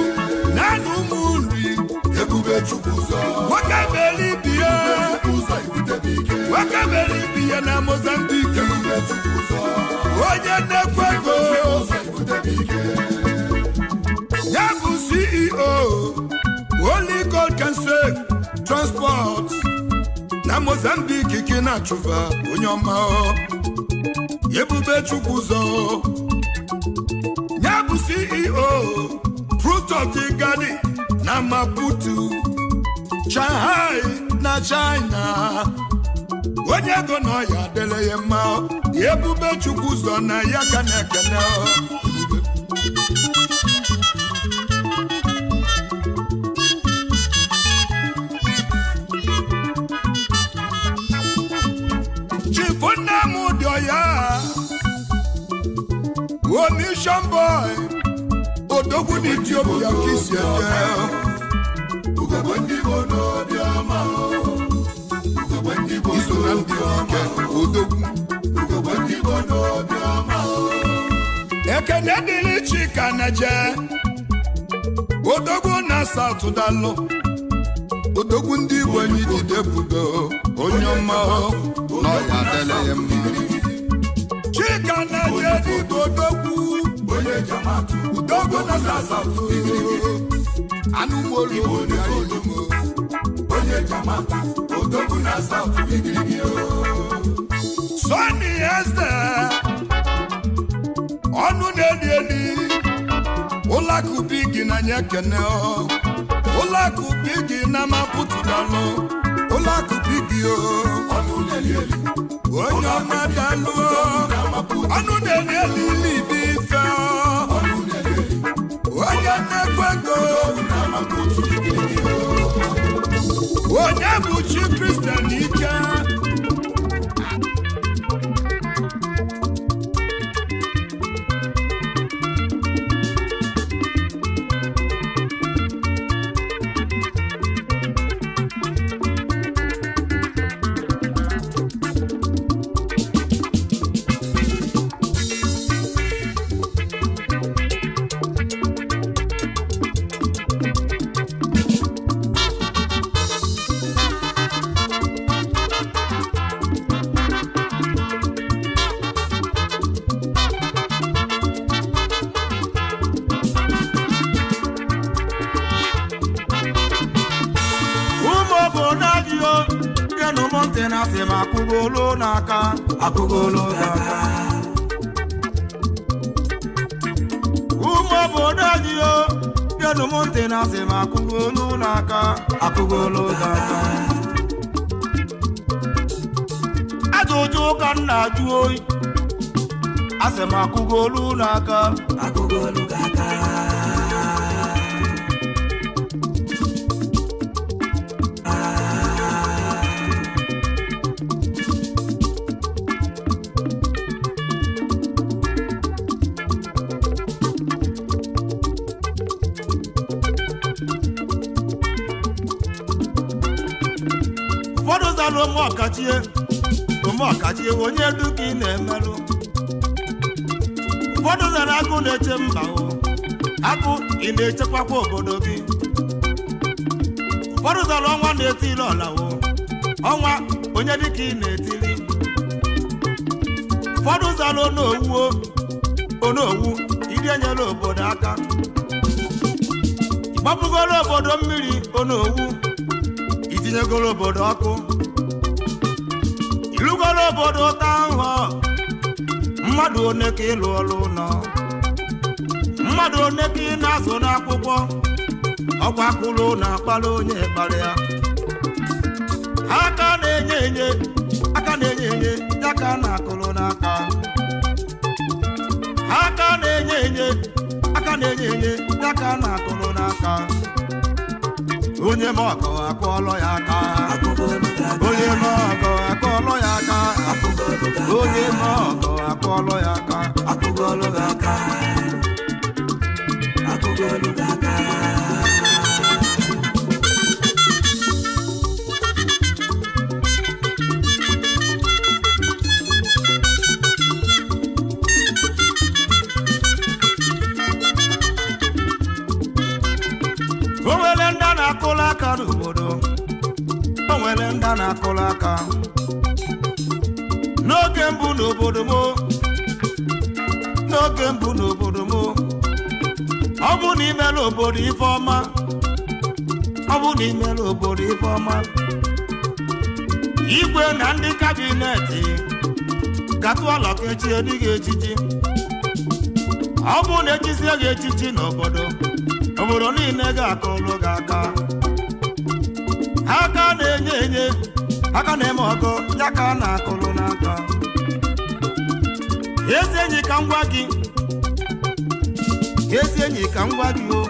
naanị ụmụ nri. Ebube Chukwu ụzọ, Nwoke mere ibi ya, ụzọ ibute bụ ike. nwoke mere ibi ya na Mozambique. Ebube Chukwu ụzọ, Onye nnekwu ego. ụzọ ibute bụ ike. Ya bụ CEO Holy God Can Save Transport na Mozambique ka ị na-achụfa, onye ọma o. Ebube Chukwu ụzọ, ya bụ CEO Fruit of the Garden na Maputo, Shanghai na China. Onye ego na ọya adịla ya mma o. Ebube Chukwu ụzọ na ya ka na-ekene o. Ebube. Chifu Nnamdi Ọya, o mission boy, odogwu na Ethiopia ka isi eje. Ugogbe ndị Igbo n'obi ọma o. Ugogbe ndị Igbo Iso na ndị n'obi ọma ike, odogwu. Ugogbe ndị Igbo n'obi ọma o. Ekene dịrị Chika na je, odogwu na South Dalụ, odogwu ndị Igbo enyi jide budo, onye ọma o, na ọya adịla ya mma. Chika na je dịbụ odogwu. Onye jamatu. Odogwu na South, anụmolu obodo anyị mo. Onye jamatu, odogwu na South, igirigi o. Sọni Eze, ọnụ na-eli eli, ụlọakụ bigi na nye kene ọ. Ụlọakụ bigi na Maputo dalụ, ụlọakụ bigi o. Ọnụ na-eli eli. Onye ọma dalụ, ọnụ na-eli eli libi ife ọ. Ọnụ na-eli eli. Onye nnekwu ego. Na Maputo, igirigi o. Onye bụ chi Kristian ike. Ụmụ obodo anyị o, geenụ m ntị na asị m akụgolo n'aka, akụgolo n'aka. Ụmụ obodo anyị o, geenụ m ntị na asị m akụgolo n'aka, akụgolo n'aka. Ajụjụ ka m na-ajụ oyi, asị m akụgolu n'aka. Akụgolu gị aka. Ụfọdụ zara ome ọkachie, ome ọkachie, onye du ka ị na-emelụ. Ụfọdụ zara agụ na-eche mba o, agụ ị na-echekwakwa obodo gị. Ụfọdụ zara ọnwa na-etili ọla o, ọnwa onye dịka ị na-etili. Ụfọdụ zara onowu, onowu iri enyela obodo aka, ịgbapụgoro obodo mmiri, onowu itinyegoro obodo ọkụ, ịlụgoro obodo town hall. Mmadụ one ka ịlụ ọrụ ụlọ? Mmadụ one ka ị na-azụ n'akwụkwọ? Ọkwa kwụrụ na akpara onye kpara ya. Aka na-enye enye, aka na-enye enye, ya ka na-akụrụ n'aka. Aka na-enye enye, aka na-enye enye, ya ka na-akụrụ n'aka. Onye ma ọgọ, akụọlọ ya aka. Onye ma ọgọ, akụọlọ ya aka. Onye ma ọgọ, akụọlọ ya aka. Akụgolu gị aka, akụgolu gị aka. O nwere ndị a na-akụla aka n'obodo, o nwere ndị a na-akụla aka n'oge mbụ n'obodo m. N'oge mbụ n'obodo m, ọ bụ na imere obodo ife ọma, ọ bụ na imere obodo ife ọma, igwe na ndị cabinet gatụọla ka echie dịghị echichi. Ọ bụ na echisie gị echichi n'obodo, obodo niile ga-akụlụ gị aka. Aka na-enye enye, aka na-eme ọgọ, ya ka a na-akụlụ n'aka. Ezi enyi, ka m gwa gị, ezi enyi, ka m gwa gị o,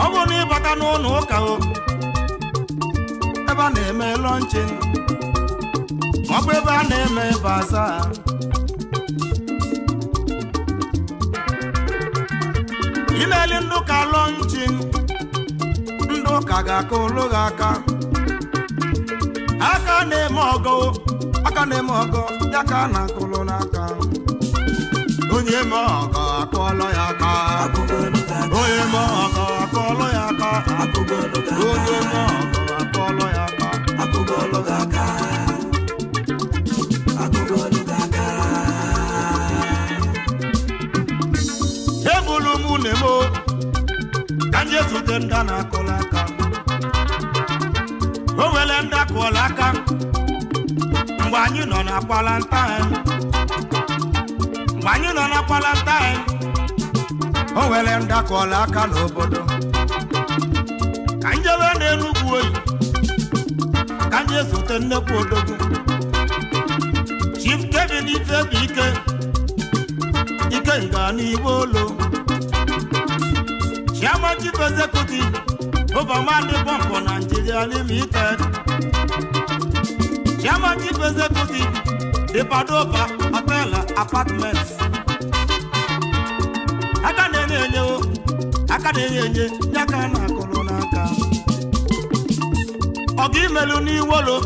ọ bụrụ na ịbata n'ụlọ ụka o, ebe a na-eme launching, ọ bụ ebe a na-eme bazaar, imeli ndị ụka launching, ndị ụka ga-akụlụ gị aka. Aka na-eme ọgọ, aka na-eme ọgọ, ya ka a na-akụlụ n'aka. Onye me ọgọ, akụọlọ ya aka. Onye me ọgọ, akụọlọ ya aka. Onye me ọgọ, akụọlọ ya aka. Akụgolu gị aka, akụgolu gị aka. Ebulu m nemo ka ndị ezute ndị a na-akụlụ aka. O nwere ndị akụọla aka mgbe anyị nọ na quarantine. Mgbe anyị nọ na quarantine, o nwere ndị akụọla aka n'obodo. Ka njebe na-enugwu oyi, ka ndị ezute nnekwu odogwu, Chief Kevin Ifebuike, ike nga n'igbo olo, Chairman, Chief Executive, Overman Pump Nigeria Limited, Chairman, Chief Executive, The Padova Hotel Apartments. Aka na-enye enye o, aka na-enye enye, ya ka na-akụrụ n'aka. Ọga imelu n'iwolo,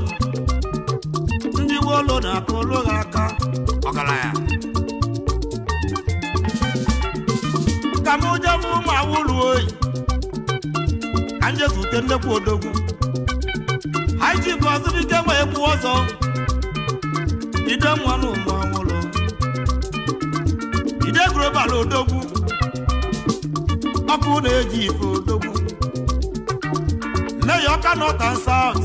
ndị wolo na-akụrụ ha aka. Ọgaranya ka m jebe ụmụ awụlụ oyi, ka m jezute nnekwu odogwu, High Chief Ọzụbike nwee kwu ọzọ, ide nwa na ụmụ awụlụ, ide global odogwu, ọkụ na-eji ife odogwu, Mayor Ọka North and South,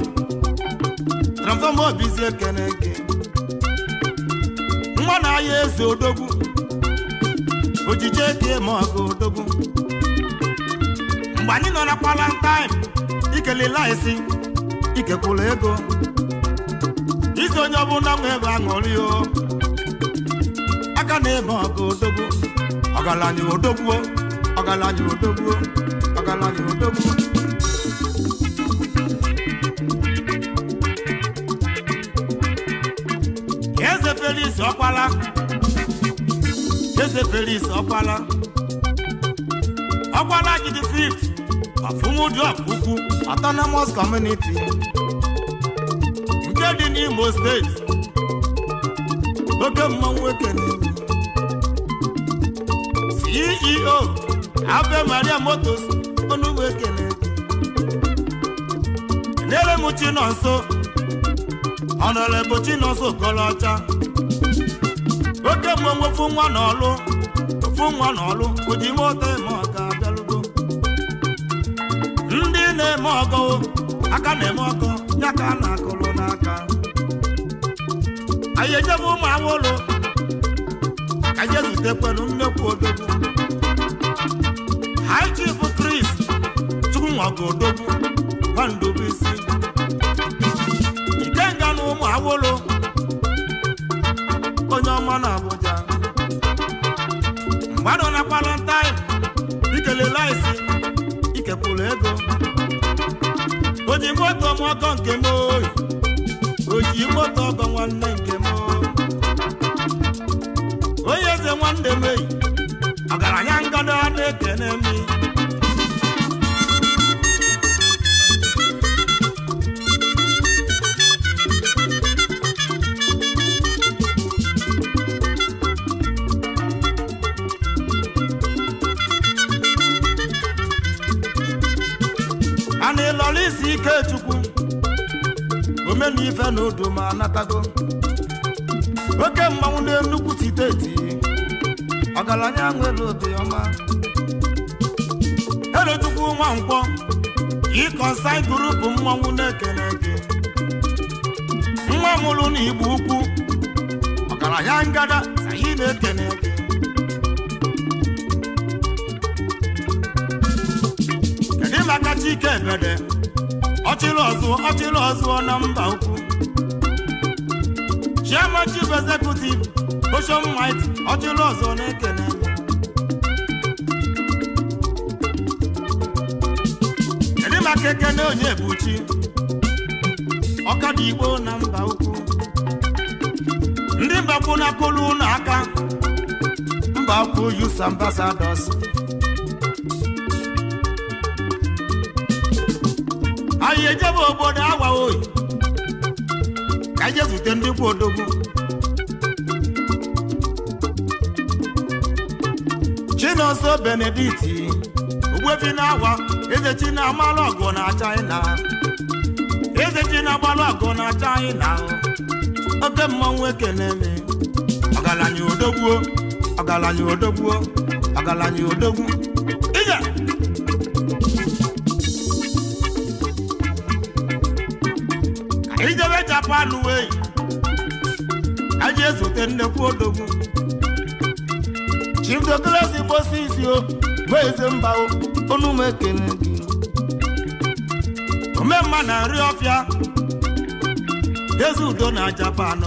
Transformer Obizi, ekene gị. Nwa na-aya eze odogwu, ojije eke ma ọgụ odogwu. Mgbe anyị nọ na quarantine, ikelela isi ikekwula ego isi onye ọbụla nwe ebe aṅụrị o. Aka na-eme ọgụ odogwu, ọgaranya odogwu, ọgaranya odogwu, ọgaranya odogwu. Eze Felix Ọkwala, Eze Felix Ọkwala, Ọkwala gidi fifth ọfụmụdị ukwu Autonomous Community nke dị n'Imo Steeti, oke mmanwụ, ekene. CEO, Ave Maria Motors, onugbu, ekene. Nere m Chinonso, Honorable Chinonso Okorocha. Oke mmanwụ ofu nwa n'ọlụ, ofu nwa n'ọlụ, oji moto eme ọgọ abịalugo. Ndị na-eme ọgọ, aka na-eme ọgọ, ya ka a na-akụlụ n'aka. Anyị ejebe ụmụ awụlụ ka anyị zutekwelu nnekwu odogwu. High Chief Chris Chukwunwago odogwu Nwandobuisi, Ikenga na ụmụ awụlụ, onye ọma na Abuja. Mgbadọ na Kwarantain, ikelele isi ikekwuru ego. Oji moto m ọgọ nke m oyi, oji moto ọgọ nwanne nke m oyi. Onye eze nwanne m eyi, ọgaranya ngada na-ekene m. A na-elọrọ isi ike Chukwu omenife na odo ma anatago oke mmanwụ n'Enugu steeti, ọgaranya nwere obi ọma. Elochukwu Nwankwọ ịkọnsai gurupu mmanwụ na-ekene gị, nwa mụrụ na Igbo ukwu, ọgaranya ngada anyị na-ekene gị. Kedu maka Chike Ebede, ọchịrị ọzụọ, ọchịrị ọzụọ na mba ukwu, Chairman Chief Executive Ocean White, ọchịrị ọzụọ na-ekene. Kedu maka Ekene onye buchi ọkada Igbo na mba ukwu, ndị mbakwu na-akụlụ ụlọ aka, mba ukwu Youth Ambassadors. Anyị ejebe obodo awa oyi ka anyị zute ndị kwu odogwu. Chinonso Benedict Ogbuefi na-awa, eze chi na-amalụ ọgụ na China, eze chi na-agbalụ ọgụ na China, oke mmanwụ ekene m. Ọgaranya odogwuo, ọgaranya odogwuo, ọgaranya odogwu ije. Ijebe Japan wee aji ezute nnekwu odogwu Chief Douglas Moses o eze mba o, onu m ekene gị. Omemma na nri ọfịa, eze udo na Japan,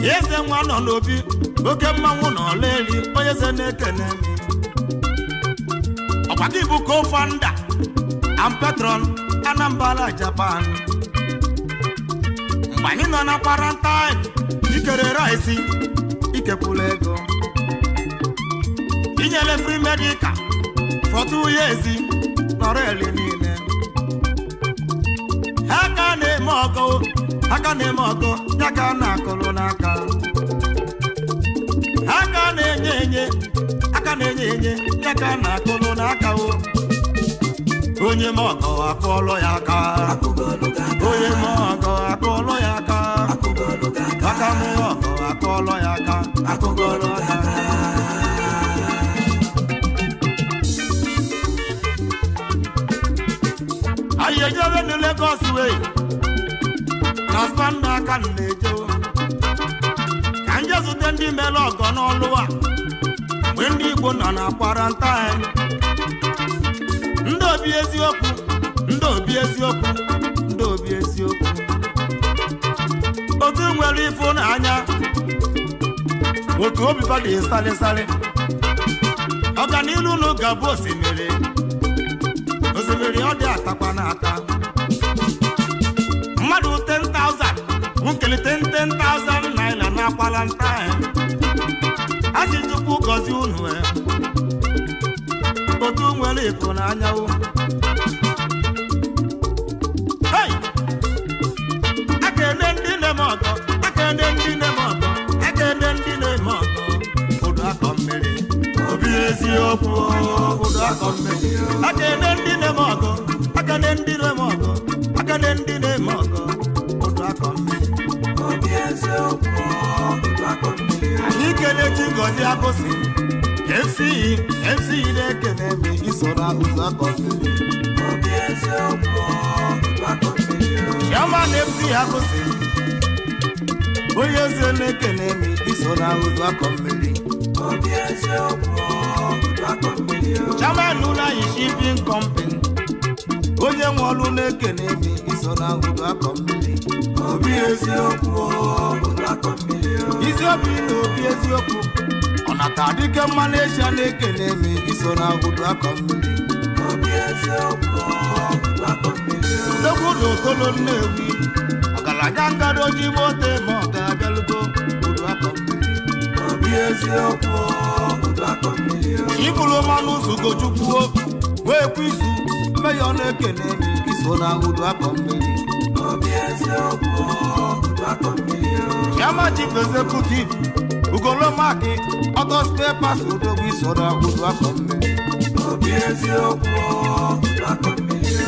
eze nwa nọ n'obi, oke mmanwụ na ọlaeli, onye eze na-ekene m. Ọkwa gị bụ co-founder and patron Anambra Japan. Mgbe anyị nọ na kwarantain, ikere rice, ikekwula ego, inyere free medical for 2 years nọrọ eli niile. Aka na-eme ọgọ, aka na-eme ọgọ, ya ka a na-akụlụ n'aka. Aka na-enye enye, aka na-enye enye, ya ka a na-akụlụ n'aka o. Onye ma ọgọ akụọlụ ya aka, onye ma ọgọ akụọlụ ya aka, aka mụ ọgọ akụọlụ ya aka, akụgọlụ aka. Anyị ejebe na Lagos wee na spanda aka m na-eje ka nje zute ndị mere ọgọ n'ọlụ a mgbe ndị Igbo nọ na kwarantain. Ndị obi eziokwu, ndị obi eziokwu, ndị obi eziokwu, otu nwere ịfụnanya, otu obi fa dị salịsalị. Ọganilu unu ga-abụ osimiri, osimiri ọ dị atakwa na-ata mmadụ 10,000 nkele 10,000 naira na kwarantain. A sị Chukwu gọzie unu e. Otu nwere ịfụnanya o. Hey! Ekene ndị na-eme ọgọ, ekene ndị na-eme ọgọ, ekene ndị na-eme ọgọ, ụdọ akọ mmiri obi eziokwu, ụdọ akọ mmiri. Ekene ndị na-eme ọgọ, ekene ndị na-eme ọgọ, ekene ndị na-eme ọgọ, ụdọ akọ mmiri Obi eziokwu, ụdọ kelechi ngozi agụsị FCE FCE na-ekene m iso na ụzọ akọ mmiri. Obi eziokwu, udu akọ mmiri. Chairman MC agụsị onye eze na-ekene m iso na ụzọ akọ mmiri. Obi eziokwu, udu akọ mmiri. Chairman ụlọ anyị shipping company onye nwe ọlụ na-ekene m iso na ụzọ akọ mmiri. Obi eziokwu, udu akọ mmiri. Isi obi na obi eziokwu ọ nata dike mmanụ eshia na-ekene m iso na ụdụ akọ mmiri. Obi eziokwu, udu akọ mmiri. Odogwu na okolo Nnewi ọgaranya ngado ji moto ma ọ ga-abịalugo ụdụ akọ mmiri. Obi eziokwu, udu akọ mmiri. Ibulu mmanụ Ugochukwuo wee kwu izu mmeyọ na-ekene m iso na ụdụ akọ mmiri. Obi eziokwu, udu akọ mmiri. Chairman Chief Executive Ugolomaki Auto Spare Parts odogwu iso na ụdụ akọ mmiri. Obi eziokwu, udu akọ mmiri.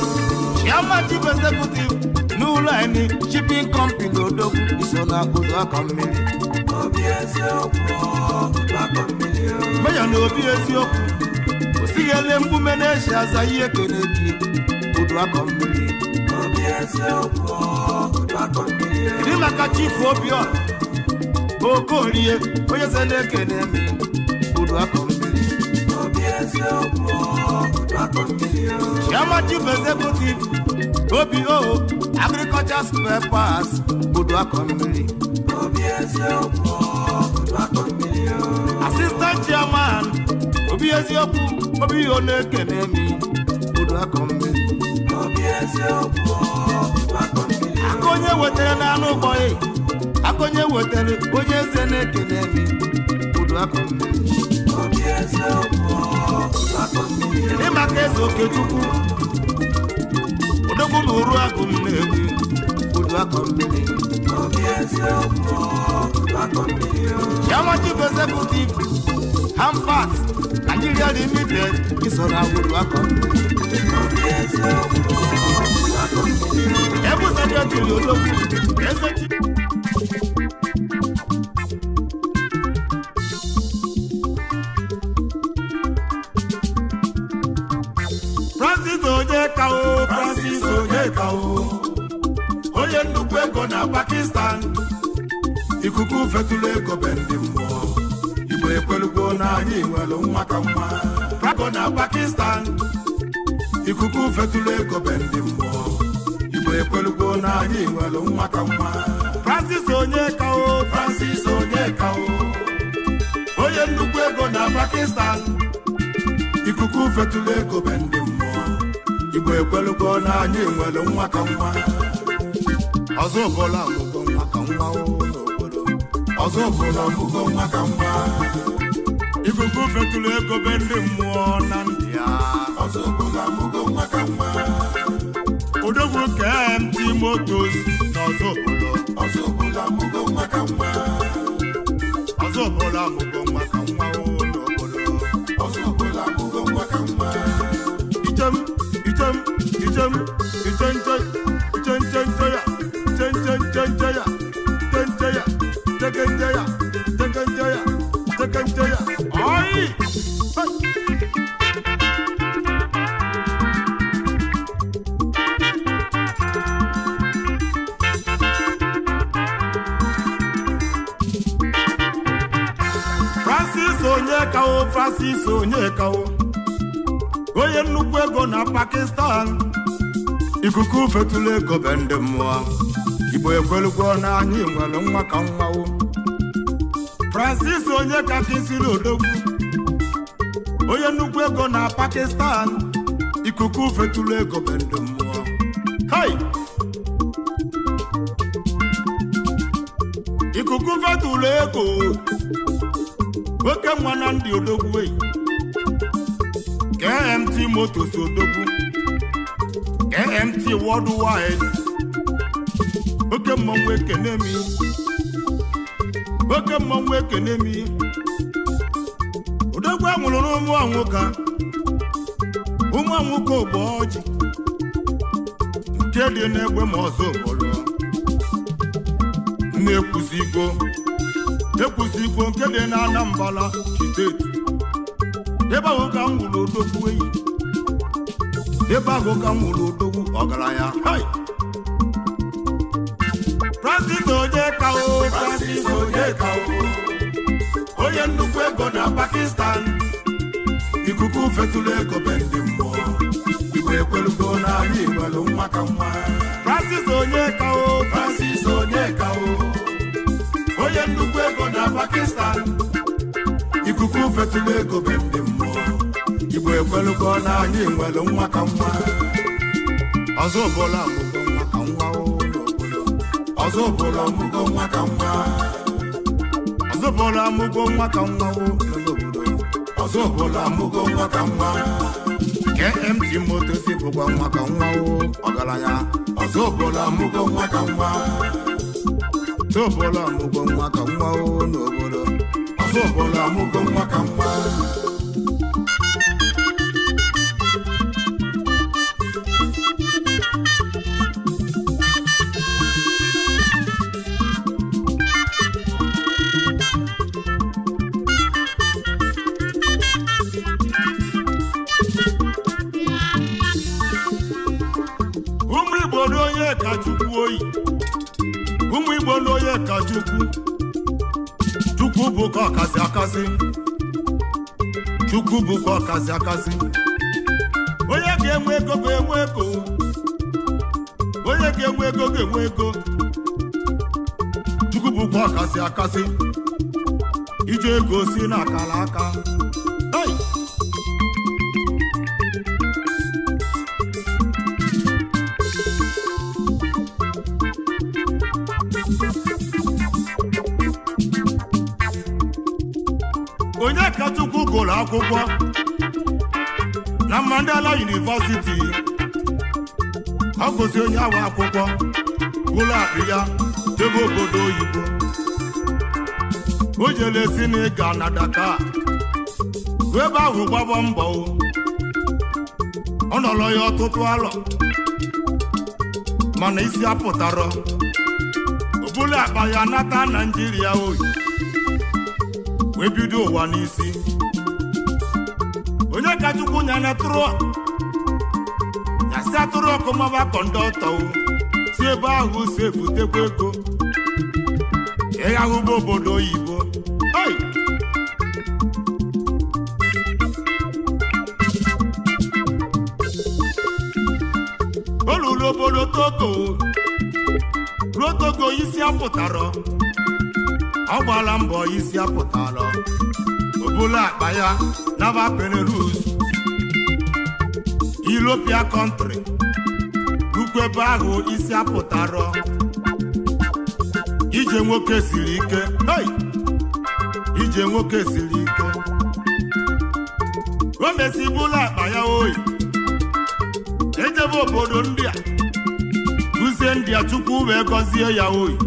Chairman Chief Executive n'ụlọ anyị shipping company odogwu iso na ụdụ akọ mmiri. Obi eziokwu, udu akọ mmiri. Meyọ na obi eziokwu osighele mgbume na-eshi aza ihe kene gị ụdụ akọ mmiri. Obi eziokwu, udu akọ mmiri. Kedu maka Chief Obiora Okorie onye ze na-ekene m ụdụ akọ mmiri. Obi eziokwu, udu akọ mmiri. Chairman Chief Executive OBO Agriculture Spare Parts ụdụ akọ mmiri. Obi eziokwu, udu akọ mmiri. Assistant Chairman obi eziokwu obi ọ na-ekene m ụdụ akọ mmiri. Obi eziokwu, udu akọ mmiri. Aka onye wetara n'anụ ụgbọghị aka onye wetara onye eze na-ekene m ụdụ akọ mmiri. Obi eziokwu, udu akọ mmiri. Kedu maka eze Okechukwu odogwu na ụrụ agụ Nnewi ụdụ akọ mmiri. Obi eziokwu, udu akọ mmiri. Chairman Chief Executive Hampat Nigeria Limited iso na ụdụ akọ mmiri. Obi eziokwu, udu akọ mmiri. Ebu sekretịrị odogwu eze chi Francis Onyeka o, Francis Onyeka o, onye nnukwu ego na Pakistan. Ikuku fetụlụ ego be ndị mmụọ, Igbo ekwelugo na anyị nwere nwa ka nwa. Ego na Pakistan, ikuku fetụlụ ego be ndị mmụọ, Igbo ekwelugo na anyị nwere nwa ka nwa. Francis Onyeka o, Francis Onyeka o, onye nnukwu ego na Pakistan. Ikuku fetụlụ ego be ndị mmụọ, Igbo ekwelugo na anyị nwere nwa ka nwa. Ọzọ ọbụla amụgo nwa ka nwa o n'obodo. Ọzọ ọbụla amụgo nwa ka nwa. Ikuku fetụlụ ego be ndị mmụọ na ndị ya. Ọzọ ọbụla amụgo nwa ka nwa. Odogwu KMT Motors na ọzọ ọbụla. Ọzọ ọbụla amụgo nwa ka nwa. Ọzọ ọbụla amụgo nwa ka nwa o n'obodo. Ọzọ ọbụla amụgo nwa ka nwa. Ijem ijem ijem ijenje ijenjenje ya ijenjenjenje ya ijenje ya jegenje ya jegenje ya jegenje ya ọyị. Hey! Francis Onyeka o, Francis Onyeka o, onye nnukwu ego na Pakistan. Ikuku fetụlụ ego be ndị mmụọ, Igbo ekwelugo na anyị nwere nwa ka nwa o. Francis Onyeka Kinsiri odogwu onye nnukwu ego na Pakistan. Ikuku fetụlụ ego be ndị mmụọ. Hey! Ikuku fetụlụ ego oke nwa na ndị odogwu ei. KMT Motors odogwu, KMT Worldwide, oke mmọnwụ ekene mi, oke mmọnwụ ekene mi. Odogwu anwụrụ n'ụmụ anwụka, ụmụ anwụka ogbo ọjị nke dị n'egbe ma ọzọ obodo na-ekwuzigo. Ekwusigo nke dị na Anambra steeti. Ebe ahụ ka m wụrụ odogwu eyi. Ebe ahụ ka m wụrụ odogwu ọgaranya. Hey! Francis Onyeka o, Francis Onyeka o, onye nnukwu ego na Pakistan. Ikuku fetụlụ ego be ndị mmụọ. Igwe ekwelugo na anyị nwere nwa ka nwa. Francis Onyeka o, Francis Onyeka o, onye nnukwu ego na Pakistan. Ikuku fetụlụ ego be ndị mmụọ. Igwe ekwelugo na anyị nwere nwa ka nwa. Ọzọ ọbụla amụgo nwa ka nwa o n'obodo. Ọzọ bụla ọmụgo nwa ka nwa. Ọzọ ọbụla amụgo nwa ka nwa o n'obodo. Ọzọ bụla ọmụgo nwa ka nwa. KMT Motors bụkwa nwa ka nwa o ọgaranya. Ọzọ bụla ọmụgo nwa ka nwa. Ọzọ ọbụla amụgo nwa ka nwa o n'obodo. Ọzọ bụla ọmụgo nwa ka nwa. Ụmụ Igbo na onye ka Chukwu oyi. Ụmụ Igbo na onye ka Chukwu. Chukwu bụ ka ọkasị akasị. Chukwu bụ ka ọkasị akasị. Onye ga-enwe ego ga-enwe ego. Onye ga-enwe ego ga-enwe ego. Chukwu bụ ka ọkasị akasị. Ije ego si na akara aka. Hey! Onye ka Chukwu gụrụ akwụkwọ na Mandela University. Ọ gụzi onye awa akwụkwọ gụrụ akụ ya jebe obodo oyibo. O jere si na ịga na Dakar, ruo ebe ahụ gbaba mbọ o. Ọ nọrọ ya ọtụtụ alọ mana isi apụtarọ. O bulu akpa ya nata Naijiria oyi, wee bido ụwa n'isi. Onye ka Chukwu nyana tụrụ nyasị atụrụ ọkụ maba kọndọktọ o, si ebe ahụ si ebutekwa ego ịghahụba obodo oyibo. Hey! O ruru obodo Togo, ruo Togo isi apụtarọ. Ọ gbala mbọ isi apụtara. Obula akpa ya naba Belarus, European country. Rukwu ebe ahụ isi apụtara. Ije nwoke siri ike. Hey! Ije nwoke siri ike. O mesi bula akpa ya oyi, ejebe obodo ndị a, ruzie ndị a, Chukwu wee gọzie ya oyi.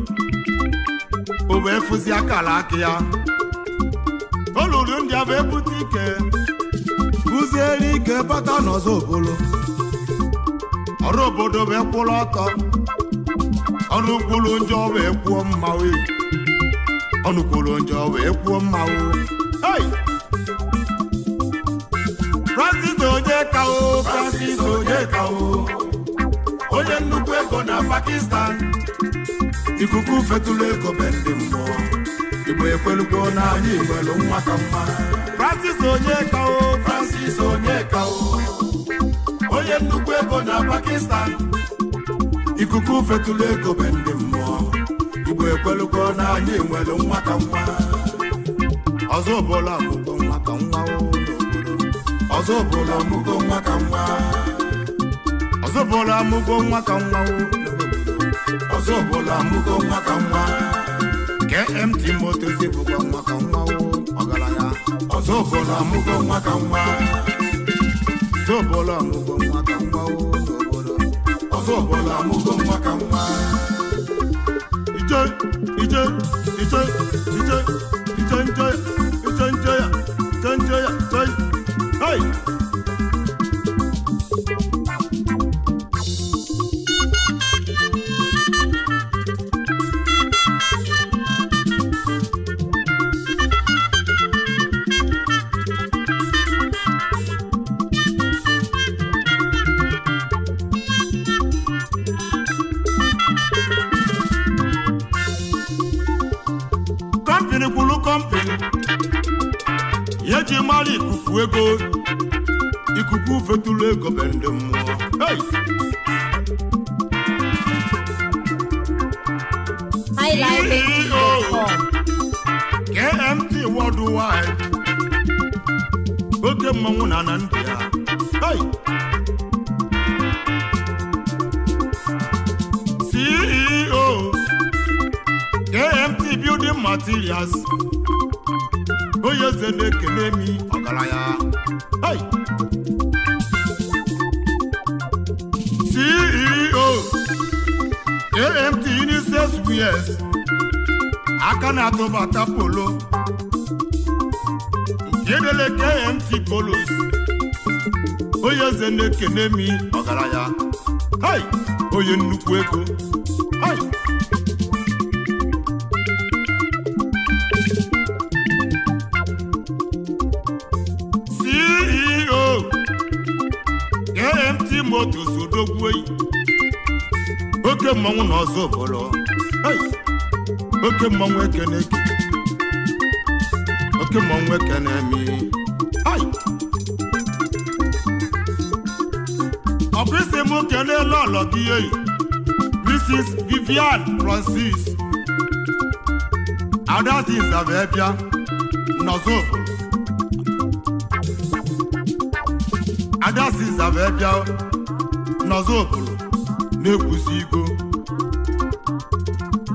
O wee fụzi akara aka ya. O luru ndị a bụ ebute ike. Kụziere ike bata n'ọzọ obolo. Ọrụ obodo wee kwụrụ ọtọ. Ọnụ kwuru njọ wee kwuo mma wee. Ọnụ kwuru njọ wee kwuo mma wee. Hey! Francis Onyeka o, Francis Onyeka o, onye nnukwu ego na Pakistan. Ikuku fetụlụ ego be ndị mmụọ. Igbo ekwelugo na anyị nwere nwa ka nwa. Francis Onyeka o, Francis Onyeka o, onye nnukwu ego na Pakistan. Ikuku fetụlụ ego be ndị mmụọ. Igbo ekwelugo na anyị nwere nwa ka nwa. Ọzọ ọbụla amụgo nwa ka nwa o n'obodo. Ọzọ ọbụla ọmụgo nwa ka nwa. Ọzọ ọbụla amụgo nwa ka nwa o n'obodo. Ọzọ ọbụla ọmụgo nwa ka nwa. KMT Motors bụkwa nwa ka nwa o ọgaranya. Ọzọ ọbụla ọmụgo nwa ka nwa. Ọzọ ọbụla amụgo nwa ka nwa o n'obodo. Ọzọ ọbụla ọmụgo nwa ka nwa. Ije ije ije ije ije nje ije nje ya ije nje ya ije. Hey! Eji mara ikuku ego, ikuku fetụlụ ego be ndị mmụọ. Hey! highlifeng.com. KMT Worldwide, oke mmanwụ na na ndị ya. Hey! CEO, KMT Building Materials, onye eze na-ekene mi ọgaranya. Hey! CEO, KMT Unisex Wears, aka na-atụbata polo nke dele KMT polos, onye eze na-ekene mi ọgaranya. Hai! Onye nnukwu ego. Hai! CEO, KMT Motors, odogwu, oke mmanwụ na ọzọ obodo. Hai! Oke mmanwụ ekene gị, oke mmanwụ ekene mi. Hai! Ọ bụ isi m kene lọlọ gị eyi, Mrs. Vivian Francis Adaziza wee bịa n'ọzọ obodo. Adaziza wee bịa n'ọzọ obodo na-ekwusi igo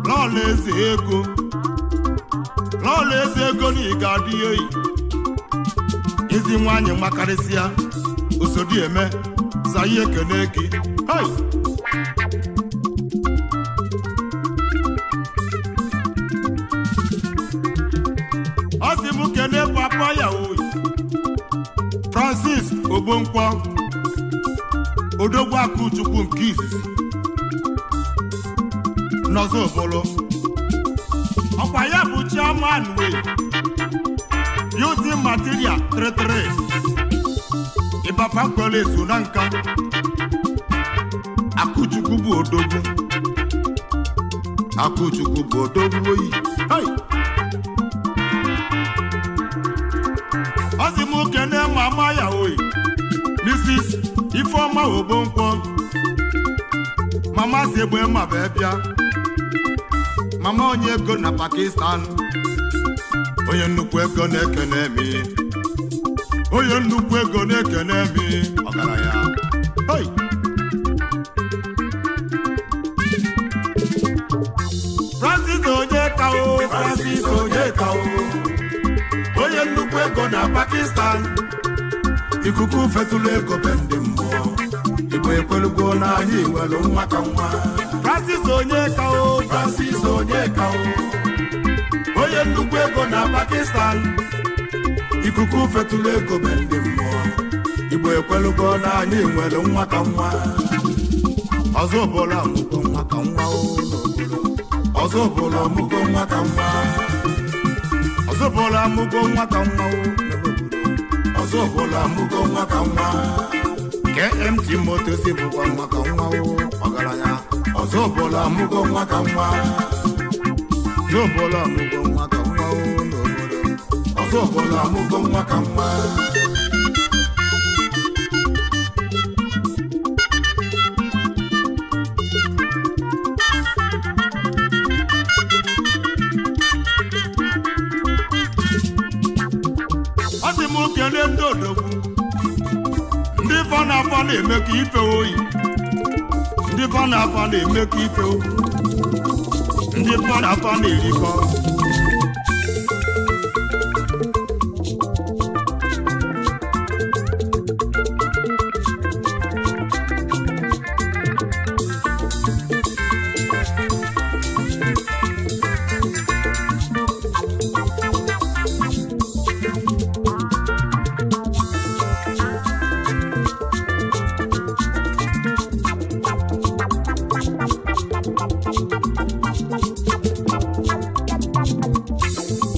lọọlọ eze ego, lọọlọ eze ego na ị ga-adị eyi ezi nwanyị makarịsịa osodi eme za ihe ekene gị. Hey! Ọ sị m kene papa ya oyi, Francis Ogbonkwọ, odogwu Akụchukwu nke izizi n'ọzọ obolo. Ọkwa ya bụ chairman wee beauty material 33 ịbapa kwere ezu na nka. Akụchukwu bụ odogwu, Akụchukwu bụ odogwu oyi. Hey! Ọ sị m kene mama ya oyi, Mrs. Ifeọma Ogbonkwọ, mama si egbe ma bee bịa, mama onye ego na Pakistan, onye nnukwu ego na-ekene mi, onye nnukwu ego na-ekene mi ọgaranya. Hey! Francis Onyeka o, Francis Onyeka o, onye nnukwu ego na Pakistan, Ikuku fetụlụ ego be ndị mmụọ, Igbo ekwelugo na anyị nwere nwa ka nwa. Francis Onyeka o, Francis Onyeka o, onye nnukwu ego na Pakistan, ikuku fetụlụ ego be ndị mmụọ, Igbo ekwelugo na anyị nwere nwa ka nwa. Ọzọ ọbụla Ọmụgo nwa ka nwa o n'obodo. Ọzọ ọbụla ọmụgo nwa ka nwa. Ọzọ ọbụla amụgo nwa ka nwa o n'obodo. Ọzọ ọbụla amụgo nwa ka nwa. KMT Motors bụkwa nwa ka nwa o ọgaranya. Ọzọ ọbụla amụgo nwa ka nwa. Ọzọ ọbụla amụgo nwa ka nwa o n'obodo. Ọzọ ọbụla amụgo nwa ka nwa. Ọ sị m kele ndị odogwu, ndị fa na afa na-eme ka ife oyi, ndị fa na afa na-eme ka ife oyi, ndị fa na afa na-erikọ.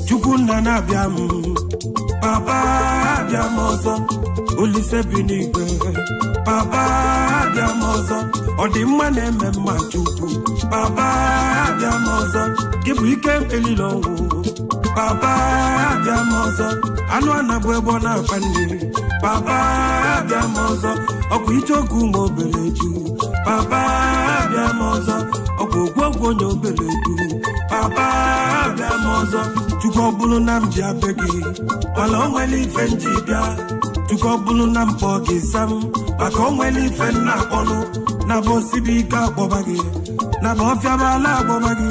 Chukwunna na-abịa m, papa abịa m ọzọ, Olise bi n'igwe, papa abịa m ọzọ, ọdịmma na-eme mma Chukwu, papa abịa m ọzọ, gị bụ ike elile ọnwụ, Papa abịa m ọzọ, anụ anabụ egbo na-akpa nri. Papa abịa m ọzọ, ọkwa icheoku ma obele du. Papa abịa m ọzọ, ọkwa ogwogwu onye obele du. Papa abịa m ọzọ, Chukwu ọ bụrụ na m ji abịa gị, mana o nwere ife m ji bịa. Chukwu ọ bụrụ na m kpọọ gị sam, maka o nwere ife m na-akpọnụ, na bụ osibi ike akpọba gị, na bụ ọfịabala akpọba gị,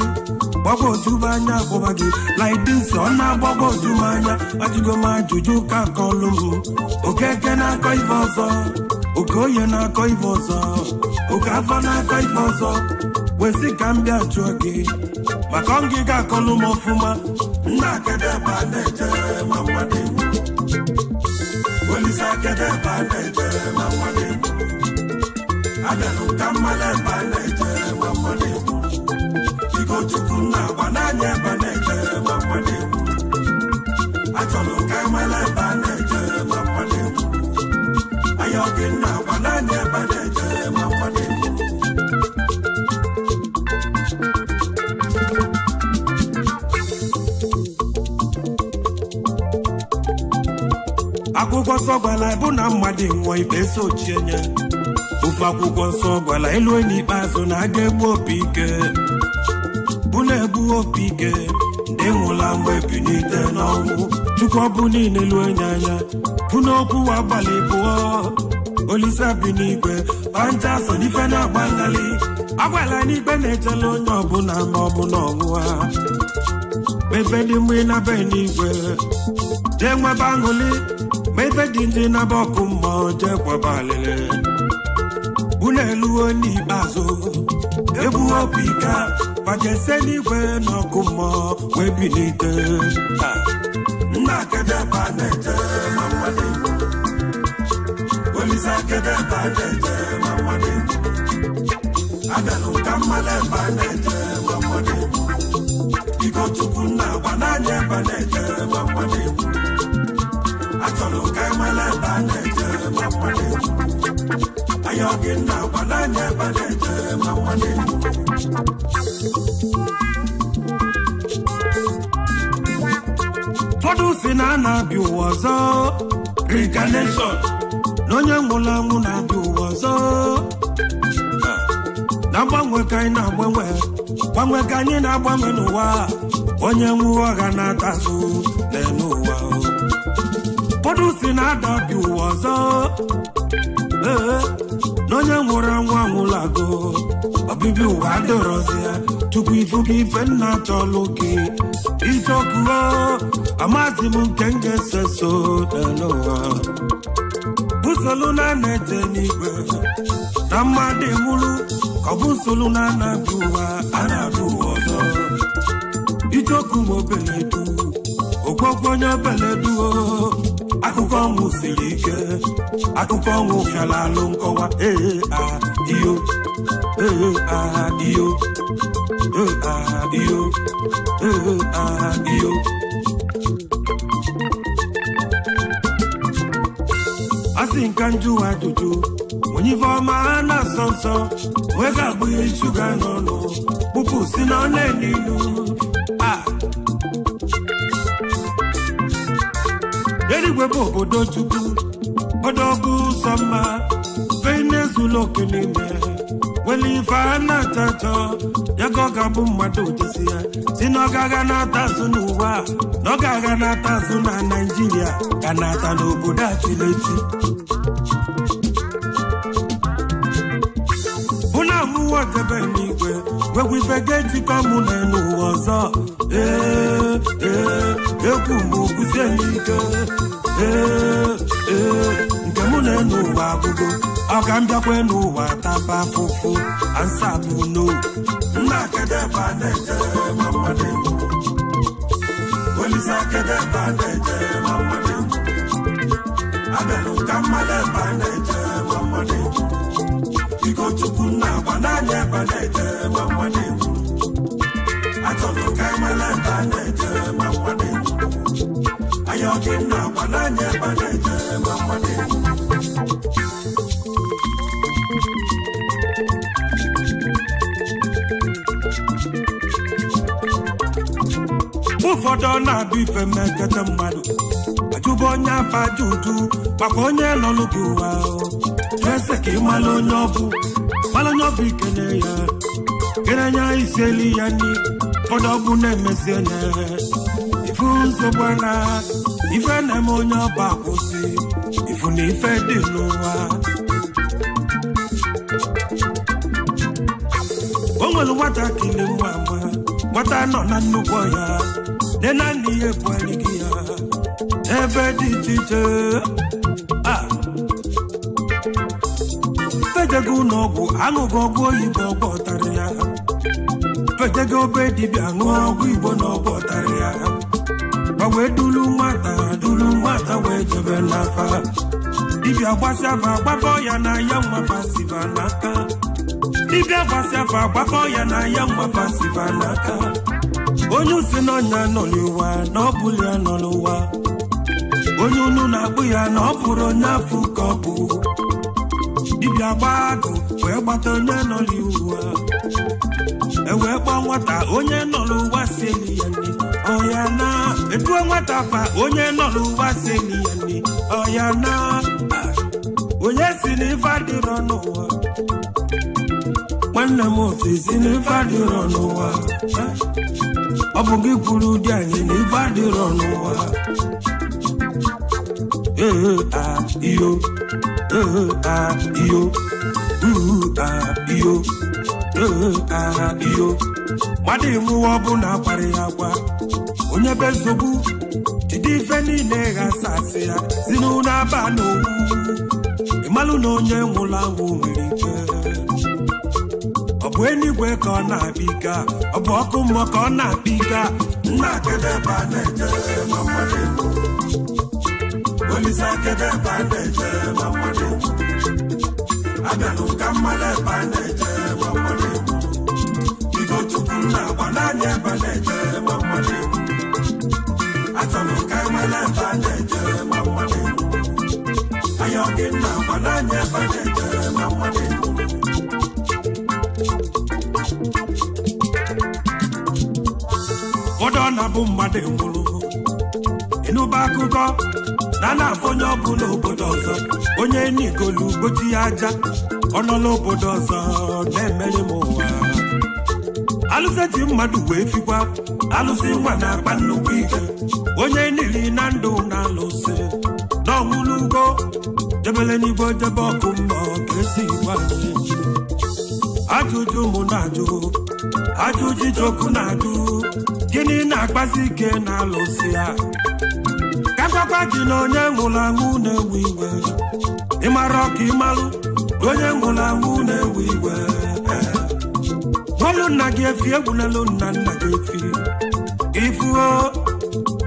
gbagwojuba anya akpọba gị. Like this, ọ na-agbagwoju m anya, ajụgo m ajụjụ ka akọlụ m. Okeke na-akọ ife ọzọ, Okoye na-akọ ife ọzọ, Oke afọ na-akọ ife ọzọ, wesị ka m bịa jụọ gị, maka ngịga akọlụ m ọfụma. Nna akedebe a na-eje ma mmadụ egwu. Olise akedebe a na-eje ma mmadụ egwu. Abịanụ ka mmalụ ebe a na-eje ma mmadụ egwu. Biko Chukwu nna agba n'anya ebe a na-eje ma mmadụ egwu. Achọrọ ka mmalụ ebe a na-eje ma mmadụ egwu. Ayọ gị nna agba n'anya ebe a na-eje ma mmadụ egwu. Akwụkwọ nsọ gwara bụ na mmadụ nwụọ ikpe sochie nye. Ofe akwụkwọ nsọ gwara elu n'ikpeazụ na aga egbu opi ike, bụ na-egbu opi ike ndị nwụla mgbe ebinite n'ọnwụ. Chukwu ọ bụ niile lu enye anya fụ n'okwu abalị pụọ. Olise bi n'igwe panja so n'ife na-agba ngalị, agwala n'ikpe na-echela onye ọbụla ma ọ bụ na ọnwụa ebe dị mgbe ịnaba n'igwe jee nwebe aṅụlị, ma ife dị ndị naba ọkụ mmụọ jee kwaba alịlị. Unu eluo n'ikpeazụ egbu obi ka gbajese n'igwe n'ọkụ mmụọ wee bilite. Ha. Nna akedebe a na-eje ma mmadụ egwu. Olise akedebe a na-eje ma mmadụ egwu. Abịanụ ka mmalụ ebe a na-eje ma mmadụ egwu. Biko Chukwu nna agba n'anya ebe a na-eje ma mmadụ egwu. Achọrọ ka emela ebe a na-eje ma mmadụ egwu. Ayọ gị nna agba n'anya ebe a na-eje ma mmadụ egwu. Ụfọdụ si na a na-abịa ụwa ọzọ, reincarnation, na onye nwụrụ anwụ na-abịa ụwa ọzọ. Na mgbanwe ka anyị na-agbanwe, gbanwe ka anyị na-agbanwe n'ụwa, onye nwụọ ọha na-ata azụ n'elu ụwa. Ụfọdụ si na ada abịa ụwa ọzọ, ee, na onye nwụrụ anwụ anwụrụ agụ, ọbịbịa ụwa adịrọzi ya. Tupu ifu gị ife nna chọlụ gị ijeọkụo, amazi m nke m ga-ese so n'elu ụwa. Busolu na na-eje n'igwe na mmadụ nwụrụ, ka ọ bụ nsolu na na-abịa ụwa a na-abịa ụwa ọzọ. Ijeọkụ ma obele du okwokwu onye obele duo, akụkọ ọnwụ siri ike, akụkọ ọnwụ fịara alụ nkọwa. Ee a iyo, ee a iyo, ee a iyo, ee a iyo. Asị nka njụ ajụjụ, onye ife ọma a na-asọ nsọ wee ga-abụghị shuga n'ọnụ kpụpụ si na ọ na-enu ilu a. Eluigwe bụ obodo Chukwu, ọdọgụ ụzọ mma fe na-ezula oke n'ime wele ife a na-achọ achọ ya ka ọ ga-abụ mmadụ jesi ya si na ọ ga-aga na-ata azụ n'ụwa, na ọ ga-aga na-ata azụ na Naịjirịa ka na-ata n'obodo achileti. Bụ na mụwa jebe n'igwe nwekwa ife ga-ejikọ mụ na n'ụwa ọzọ. Ee ee, ekwu m kwụsie n'ike. Ee ee, nke mụ na n'ụwa agwụgo, ọ ka m bịakwa n'ụwa taba afụfụ ansa bụ no. Nna akedebe a na-eje ma mmadụ egwu. Olise akedebe a na-eje ma mmadụ egwu. Abịanụ ka mmadụ ebe a na-eje ma mmadụ egwu. Biko Chukwu nna agba n'anya ebe a na-eje ma mmadụ egwu. Achọrọ ka emela ebe a na-eje ma mmadụ egwu. Ayọ gị nna agba n'anya ebe a na-eje ma mmadụ egwu. Ụfọdụ ọ na-abụ ife mmekete mmadụ ajụba onye afa aja uju maka onye nọlụ gị ụwa ese ka ị mara onye ọbụ, mara onye ọbụ ikene ya kene ya isieli ya nri. Ụfọdụ ọbụ na-emezi enye ifu nsogbu na ife na-eme onye ọba akwụsị ifu na ife dị n'ụwa. O nwere nwatakịrị nwa ama nwata nọ na nnukwu ọhịa, nne na nna ihe bughari gị ya ebe dị iche iche. A fejego ụlọ ọgwụ, aṅụgo ọgwụ oyibo, ọgwụ ọtarị ya. Fejego obe dibịa, ṅụọ ọgwụ igbo na ọgwụ ọtarị ya. Ma wee dulu nwata, dulu nwata wee jebe n'afa dibịa, gbasịa fa gbafọ ya na ya nwafa siva n'aka dibịa, gbasịa fa gbafọ ya na ya nwafa siva n'aka. Onye usi n'ọnya nọ n'ụwa na ọ bụla ya nọ n'ụwa, onye unu na-akpụ ya na ọ bụrụ onye afọ ka ọ bụ dibịa gbaa agụ wee gbata onye nọ n'ụwa, e wee kpọọ nwata onye nọ n'ụwa si eli ya nri ọya na etuo nwata fa onye nọ n'ụwa si eli ya nri ọya na onye si n'ife adịrọ n'ụwa. Nwanne m otu si n'ife adịrọ n'ụwa, ọ bụ gị kwuru ụdị anyị na ife adịrọ n'ụwa. Ee a iyo, ee a iyo, uu a iyo, ee a iyo. Mmadụ ịnwụwa ọbụla akwara ya agwa onye be nsogbu jide ife niile ghasasị ya si n'ụlọ aba n'owu. Ịmalụ na onye nwụrụ anwụ nwere ike ọ bụ enigwe ka ọ na-abịa ike a, ọ bụ ọkụ mmụọ ka ọ na-abịa ike a. Nna kedebe a na-eje ma mmadụ egbu Olise kedebe a na-eje ma mmadụ egbu abịanụ ka mmadụ ebe a na-eje ma mmadụ egbu biko Chukwu nna gwa n'anya ebe a na-eje ma mmadụ egbu achọrọ ka mmadụ ebe a na-eje ma mmadụ egbu anya gị nna gwa n'anya ebe a na-eje ma mmadụ egbu. Ụfọdụ ọ na-abụ mmadụ nwụrụ, ịnụba akụkọ na na-afụ onye ọbụla obodo ọzọ, onye n'igolu gbochi ya aja ọ nọ n'obodo ọzọ na-emeri m ụwa. Alụsị ji mmadụ wee fikwa alụsị nwa na-akpa nnukwu ike, onye nili na ndụ na alụsị na ọnwụrụ ugo jebele n'igwe jebe ọkụ mmụọ ka esi gwa anyị. Ajụjụ mụ na-ajụ, ajụjụ ijoku na-ajụ, gịnị na-akpazi ike na-alụsị ya? Ka gwakwa gị na onye nwụrụ anwụ na-ewe iwe, ịmara ọka ịmalụ na onye nwụrụ anwụ na-ewe iwe. Gwalụ nna gị efi, egwunelu nna nna gị efi, ifuo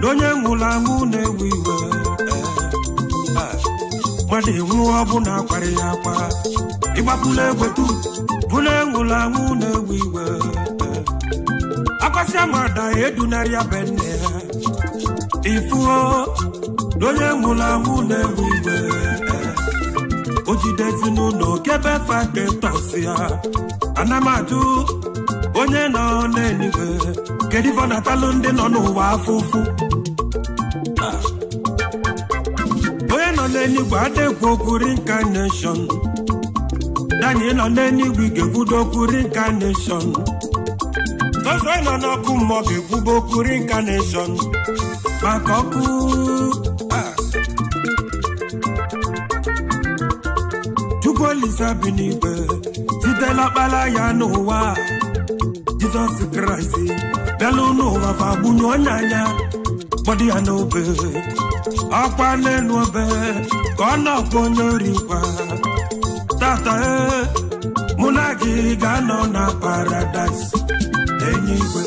na onye nwụrụ anwụ na-ewe iwe. Mmadụ enwụọ ọbụna akwara ya akwa ịgbapụla egwetu bụla enwụrụ anwụ na-ewe iwe. Akwasịa mada edunarị ya be nne ya, ifuo na onye nwụrụ anwụ na-ewe iwe. O jide ezinụlọ kebe faketọsi ya, ana m ajụ onye nọ n'eluigwe, kedu ife ọ na-atalụ ndị nọ n'ụwa afụfụ? Onye nọ n'eluigwe adịgwu okwu reincarnation, danyị nọ n'eluigwe ga-ekwudo okwu reincarnation, sọsọ nọ n'ọkụ mmụọ ga-ekwuba okwu reincarnation maka ọkụ a. Chukwu Olise bi n'igwe sitela ọkpara ya n'ụwa, Jizọs Kraịst bịalụ n'ụwa fagbunye onye anya kpọdụ ya n'obe, ọkwa n'elu obe ka ọ nọkwa onye orikwa tata. E mụ na gị ga-anọ na paradaịs eluigwe.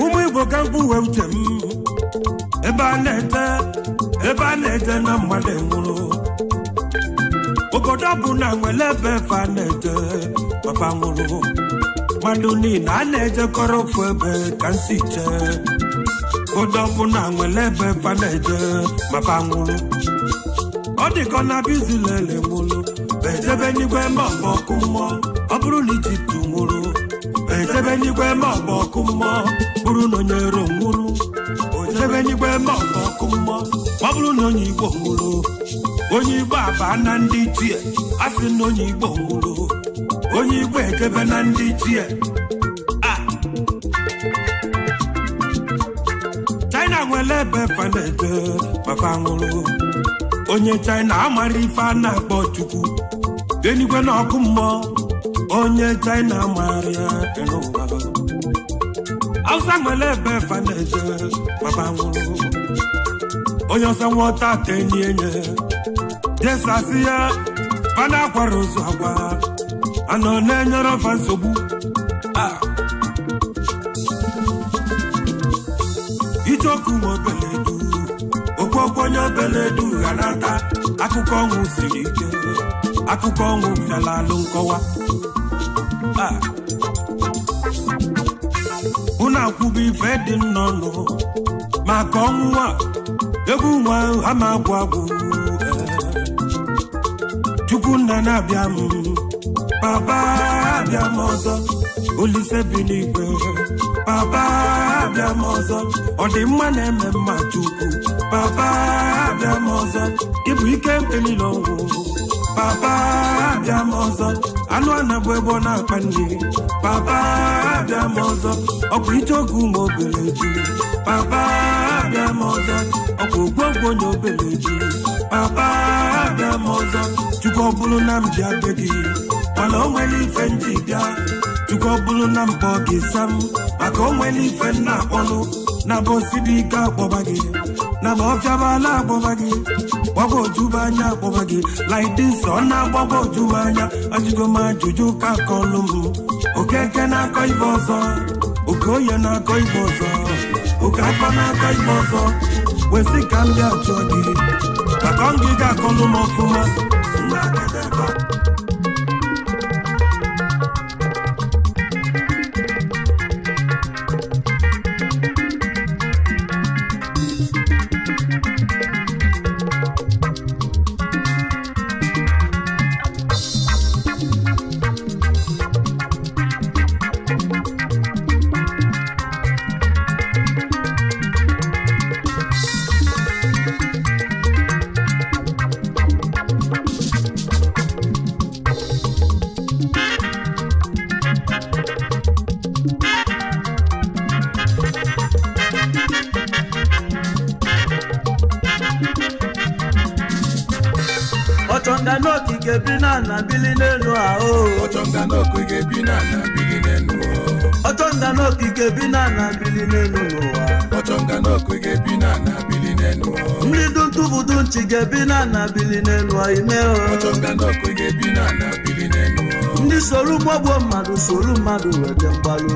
Ụmụ Igbo ka mkpụwe uche m ebe a na-ete, ebe a na-ete na mmadụ nwụrụ, obodo bụ na nwere ebe efe a na-ete papa nwụrụ, mmadụ niile a na-ejekọrọ ofu ebe ka nsi chee. Obodo bụ na nwere ebe efe a na-eje papa nwụrụ, ọ dịkọ na bizilele nwụrụ ejebe n'igwe ma ọ bụ ọkụ mmụọ. Ọ bụrụ na Ijipt nwụrụ Ejebe n'igwe ma ọ bụ ọkụ mmụọ, bụrụ na onye ero nwụrụ. Ojebe n'igwe ma ọ bụ ọkụ mmụọ, ma ọ bụrụ na onye Igbo nwụrụ. Onye Igbo aba na ndị ichie, a sị na onye Igbo nwụrụ. Onye Igbo ejebe na ndị ichie. A China nwere ebe fa na-eje maka nwụrụ. Onye China amara ife a na-akpọ Chukwu. Enigwe na ọkụ mmụọ, onye China mara ya dị n'ụwa. Hausa nwere ebe fa na-eje maka nwụrụ. Onye ọsọ nwọta tenyi enye. Jesasi ya, fa na-akwara ụzọ agwa. Anọ na-enyere fa nsogbu. Ah. Ichoku nwa obeledu, okwu onye obeledu ghanata. Akụkọ ọnwụ siri ike, akụkọ ọnwụ fịala alụ nkọwa. Ah. Unu akwụba ife dị nnọnụ maka ọnwụ a, egwu nwa ha ma agwụ agwụ. Eh. Chukwunna na-abịa m, papa abịa m ọzọ, Olise bi n'igwe, papa abịa m ọzọ, ọ dị mma na-eme mma Chukwu, papa abịa m ọzọ, ịbụ ike mgbe niile ọnwụ, papa abịa m ọzọ, anụ anabụ ebe ọ na-akpa nri, papa abịa m ọzọ, ọkwa icheoku ụmụ obele ju, papa abịa m ọzọ, ọkwa ogwogwo onye obele ju, papa abịa m ọzọ, Chukwu ọ bụrụ na m bịa be gị, mana o nwere ife m ji bịa. Chukwu ọ bụrụ na mkpọ gị sam, maka o nwere ife m na-akpọnụ, na bụ osibike akpọba gị, na bụ ọfịabala akpọba gị, gbagwojuba anya akpọba gị, like this ọ na-agbagwojuba anya, ajụgo m ajụjụ ka akọlụ m. Okeke na-akọ ife ọzọ, Okoye na-akọ ife ọzọ, Okafọ na-akọ ife ọzọ, wesị ka m bịa jụọ gị, maka ngịga akọlụ m ọfụma. Ọchọnga n'okike bi na ana bili n'elu ahụ. Ọchọnga n'okike bi na ana bili n'elu o. Ọchọnga n'okike bi na ana bili n'elu n'ụwa. Ọchọnga n'okike bi na ana bili n'elu o. Ndị du ntụfudu nchi ga-ebi na ana bili n'elu ime o. Ọchọnga n'okike bi na ana bili n'elu o. Ndị soro mgbagbuo mmadụ soro mmadụ wete mgbalụ.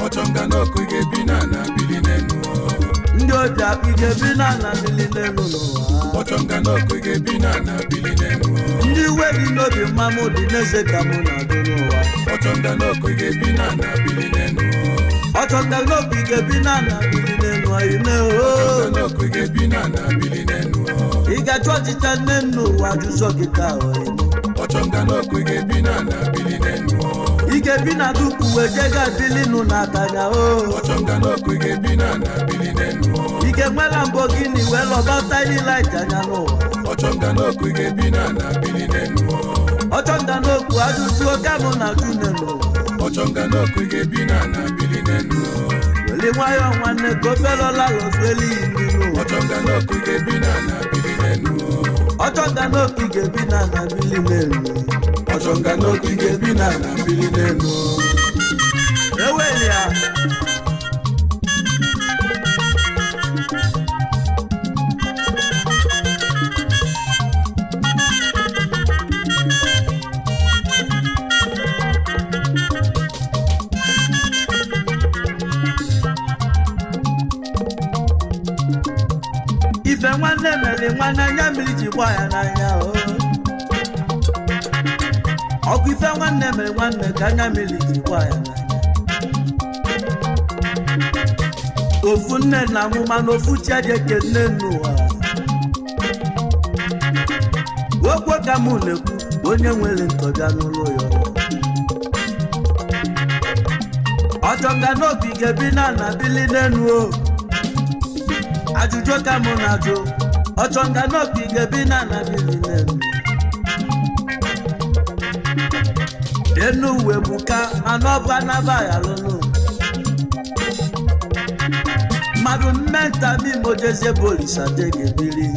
Ọchọnga n'okike bi na ana bili n'elu o. Ndị oji akpị ga-ebi na ana bili n'elu n'ụwa. Ọchọnga n'okike bi na ana bili n'elu o. Ndị iwe dị n'obi mmamụ dị n'eze ka mụ na-adị n'ụwa. Ọchọnga n'okike bi na ana bili n'elu o. Ọchọnga n'okike bi na ana bili n'elu ime o. Ọchọnga n'okike bi na ana bili n'elu o. Ị ga-achụ ọchịcha nne nna ụwa jụzọ gị taa o. Ọchọnga n'okike bi na ana bili n'elu o. Ị ga-ebi na dupu wee jee ga bilinu na atanya o. Ọchọnga n'okike bi na ana bili n'elu o. Ị ga-enwela mbọ gịnị wee lọba tiny light anya n'ụwa. Ọchọnga n'okike bi na ana bili n'elu o. Ọchọnga n'okwu ajụjụ oke mụ na ajụ nne n'ụwa. Ọchọnga n'okike bi na ana bili n'elu o. Weli nwayọọ nwanne ka ofe lọla lọzuelu iyi n'ụwa. Ọchọnga n'okike bi na ana bili n'elu o. Ọchọnga n'okwu ga-ebi na ana bili n'elu. Ọchọnga n'okike bi na ana bili n'elu o. Eweli ya. Ife nwanne mere nwanne anya mmiri ji gba ya n'anya o. Ọkụ ife nwanne mere nwanne ka anya mmiri ji gba ya n'anya. Ofu nne na mụ mana ofu chi adị eke nne n'ụwa. Okwu ka mụ na-ekwu onye nwere ntọbịa n'ụlọ ya. Ọchọnga n'obi ga-ebi na na bili n'enu o. Ajụjụ ka mụ na-ajụ. Ọchọnga n'obi ga-ebi na na bili n'enu. Enu uwe buka mana ọ bụ anaba ya lụnụ. Mmadụ mmenta mimo jezie bụ Olisa ga-ebili.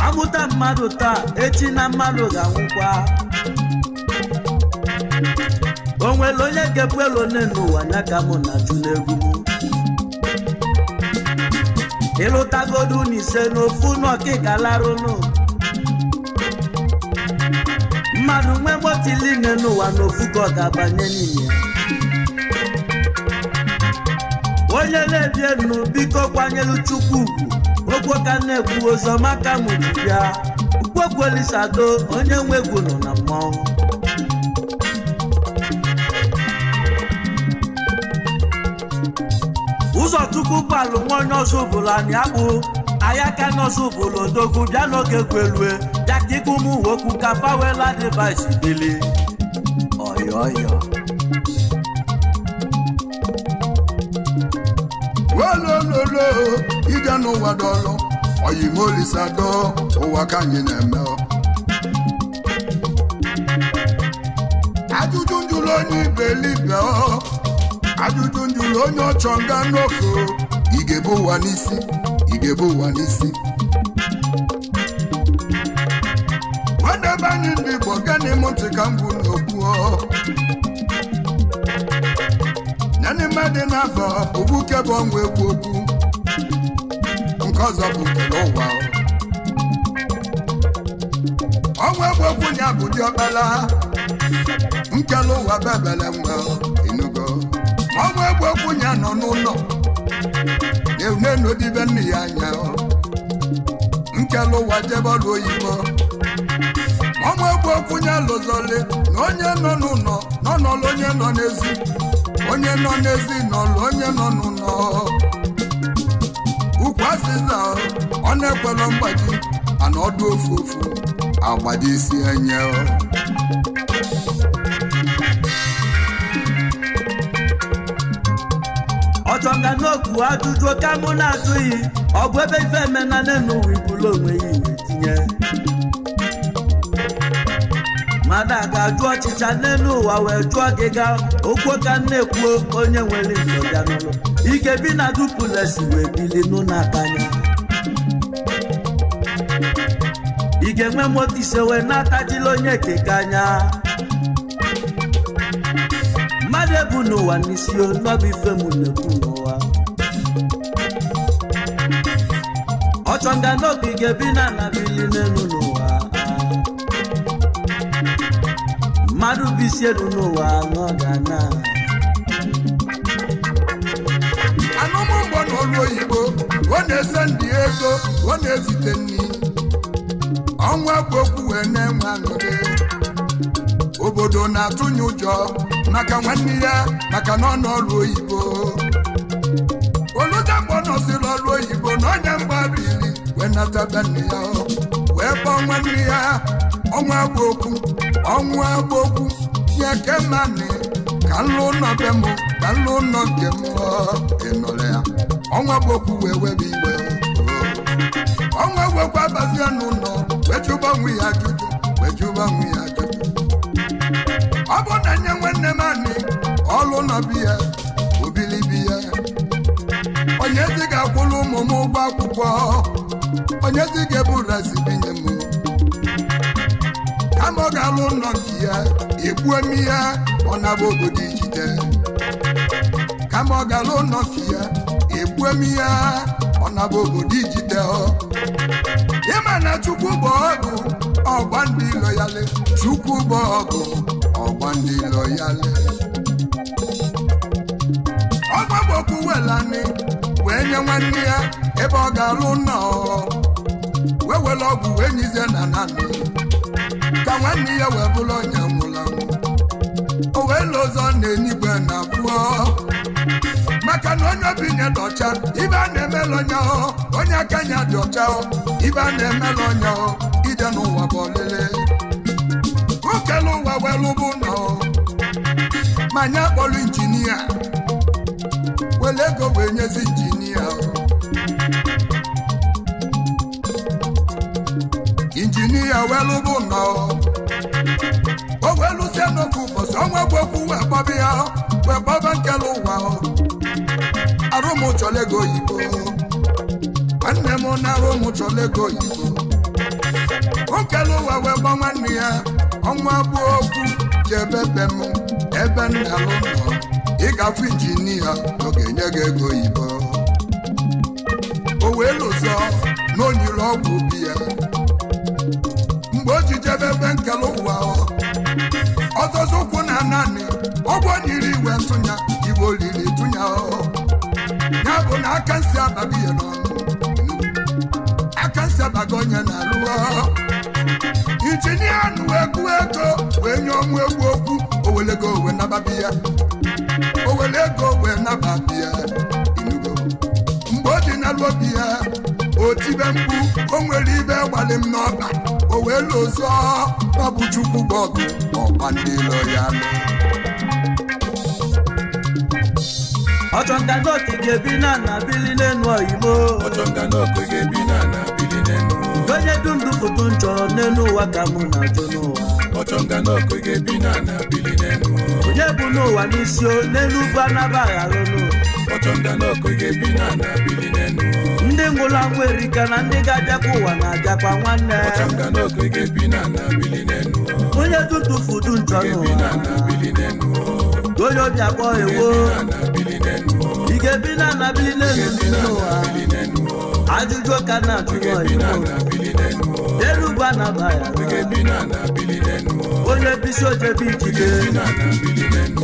Amụta mmadụ taa, echi na mmadụ ga-anwụkwa. O nwere onye ga-ebu elu one n'ụwa ya ka mụ na-ajụ n'egwu m. Ịlụtagodu n'ise n'ofu n'ọkịka larụnụ. Mmadụ nwee motili nne n'ụwa n'ofu ka ọ ga-abanye n'ime ya. Onye na-ebi enu, biko kwanyelu Chukwu ugwu. Okwu ka na-ekwu, ozọma ka mụ ji bịa. Ukpokwolisado onye nwe egwu nọ na mmọnwụ. Ụzọ Chukwu gbalụ nwa onye ọzọ bụla anyị akpụ ayaka n'ọzọ bụla odogwu bịa n'oge gwelue bịa ka ikwu m okwu ka fawela device bili ọyọyọ. Olololo ije n'ụwa dọlụ oyimolisa dọ ụwa ka anyị na-eme ọ. Ajụjụ njụlụ onye ibelibe ọ, ajụjụ njụlụ onye ọchọ nga n'ofe igebe ụwa n'isi, igebe ụwa n'isi. Nwanne be anyị ndị Igbo, gani m ntị ka m bụ n'okwu ọ. Naanị mmadụ na-afọ obuke bụ ọnwa egwu okwu nke ọzọ bụ nkele ụwa ọ. Ọnwa egwu okwu ya bụ diọkpala nkele ụwa bebele nwa enugo. Ma ọnwa egwu okwu ya nọ n'ụlọ na-enodibe nne ya anya ọ. Nkele ụwa jebe ọrụ oyibo. Ma ọnwa egwu okwu ya lụzọli na onye nọ n'ụlọ nọ n'ọlụ, onye nọ n'ezi, onye nọ n'ezi nọlụ, onye nọ n'ụlọ ukwu azịza ọ na-ekwelọ mgbaji mana ọdụ ofu ofu agbaji isi enye. Ọchọnga n'okwu, ajụjụ ka mụ na-ajụghị, ọ bụ ebe ife emena n'enu ụwa ibulu onwe ya iwe tinye mmadụ a ga-ajụ ọchịcha n'elu ụwa wee jụọ gị ga okwu ka m na-ekwu. Onye nwere nke bịa n'ụlọ ike bi na dupulesi wee bili n'ụlọ akanya ị ga-enwe moto ise wee na-atajila onye keke anya. Mmadụ ebu n'ụwa n'isi o, n'ọbụ ife m na-ekwu n'ụwa. Ọchọnga n'ogige bi na anabili n'elu n'ụwa. Mmadụ bụ isi elu n'ụwa n'ọ ga na Anụmụgbọ n'ọrụ oyibo, ọ na-ese ndị ego, ọ na-ezite nri. Ọnwa bụ okwu wee na-enwe aṅụrị. Obodo na-atụnye ụjọ maka nwanne ya, maka na ọ n'ọrụ oyibo. Oludakpọ nọsịrị ọrụ oyibo na onye mgbarili wee nata be nne ya, wee kpọọ nwanne ya ọnwa bụ okwu, ọnwa bụ okwu nye kemani ka nlụ ụlọ be m, ka nlụ ụlọ nke m. Ịnụrụ ya, ọnwa bụ okwu wee webe iwe. Ọnwa wekwa abazie n'ụlọ wee jụba onwe ya ajụjụ, wee jụba onwe ya ajụjụ. Ọ bụ na nye nwanne m anị ọlụ nọ bi ya obilibi ya, onyezi ga-akwụrụ ụmụ m ụgwọ akwụkwọ, onyezi ga-ebu rasi binye m, kama ọ ga-alụ ụlọ nke ya egbuo m ya, ọ na-abụ obodo ijide. Kama ọ ga-alụ ụlọ nke ya egbuo m ya, ọ na-abụ obodo ijide. Ọ ịma na Chukwu bụ ọgụ ọgba ndị ilo ya le, Chukwu bụ ọgụ ọgba ndị ilo ya le. Ọgbagbokwu welani wee nye nwanne ya ebe ọ ga-alụ ụlọ, wee were ọgwụ wee nyizie na nanị ka nwanne ya wee bụrụ onye nwụrụ anwụ. O wee lụ ụzọ na enigwe na abụọ, maka na onye obi nye dị ọcha, ibe a na-emela onye ọ, onye aka nya dị ọcha ọ, ibe a na-emela onye ọ, ije n'ụwa bụ ọlịlị ukele ụwa wee lụbụ nọ. Ma anyị akpọrọ injinia were ego wee nyezi injinia o. Injinia wee lụbụ nọ o wee lụsie n'oge ụbọchị ọnwa bụ okwu wee gbaba ya, wee gbaba nkele ụwa o. Arụ m chọrọ ego oyibo, nwanne m na arụ m chọrọ ego oyibo. Nkele ụwa wee gba nwanne ya, ọnwa bụ okwu jebe be m ebe m na-alụ nọ, ịgafe injinia ọ ga-enye gị ego oyibo. O wee lụzọ na onyiri ọgwụ bi ya. Mgbe o ji jebe ebe nkele ụwa, ọzọzọ ụkwụ na naanị ọgwụ onyiri iwe ntụnya iwe olili tụnya. Ya bụ na aka nsị abaghị ya n'ọnụ, aka nsị abaghị onye na-alụ. Injinia nụ egwu ego wee nye ọnwụ egwu okwu, owelego wee nababi ya, owele ego wee nababi ya. Inugo mgbe o dị n'alụ obi ya, o tibe mkpu, o nwere ibe gbalị m n'ọba, o wee lụzọ ọ bụ Chukwu bụ ọgụ ọkpa ndị ilo ya lụ. Ọchọnga n'okike bi na na bili n'enu oyimo. Ọchọnga n'okike bi na na bili n'enu. Onye du ndụ foto nchọ n'enu ụwa ka mụ na-ajụ n'ụwa. Ọchọnga n'okike bi na na bili n'enu. Onye bụ n'ụwa n'isi o n'elu ugwu anabaghalụ n'ụwa. Ọchọnga n'okike bi na na bili n'enu. Ndị nwụrụ anwụ erika na ndị ga-abịakwa ụwa na-abịakwa nwanne. Ọchọnga n'okike bi na na bili n'enu. Onye du ndụ foto nchọ Bi n'ụwa. na na bili n'enu. Onye obi akpọ ewo. Na na bili n'enu. Ị ga-ebi na na bili n'elu Bi na n'ụwa. na bili n'enu. Ajụjụ ka na-ajụ Bi n'oyibo. na na bili n'enu. Elu ugwu anabaghalụ. Bi na na bili n'enu. Onye bisi ojebe ijide. Bi na na bili n'enu.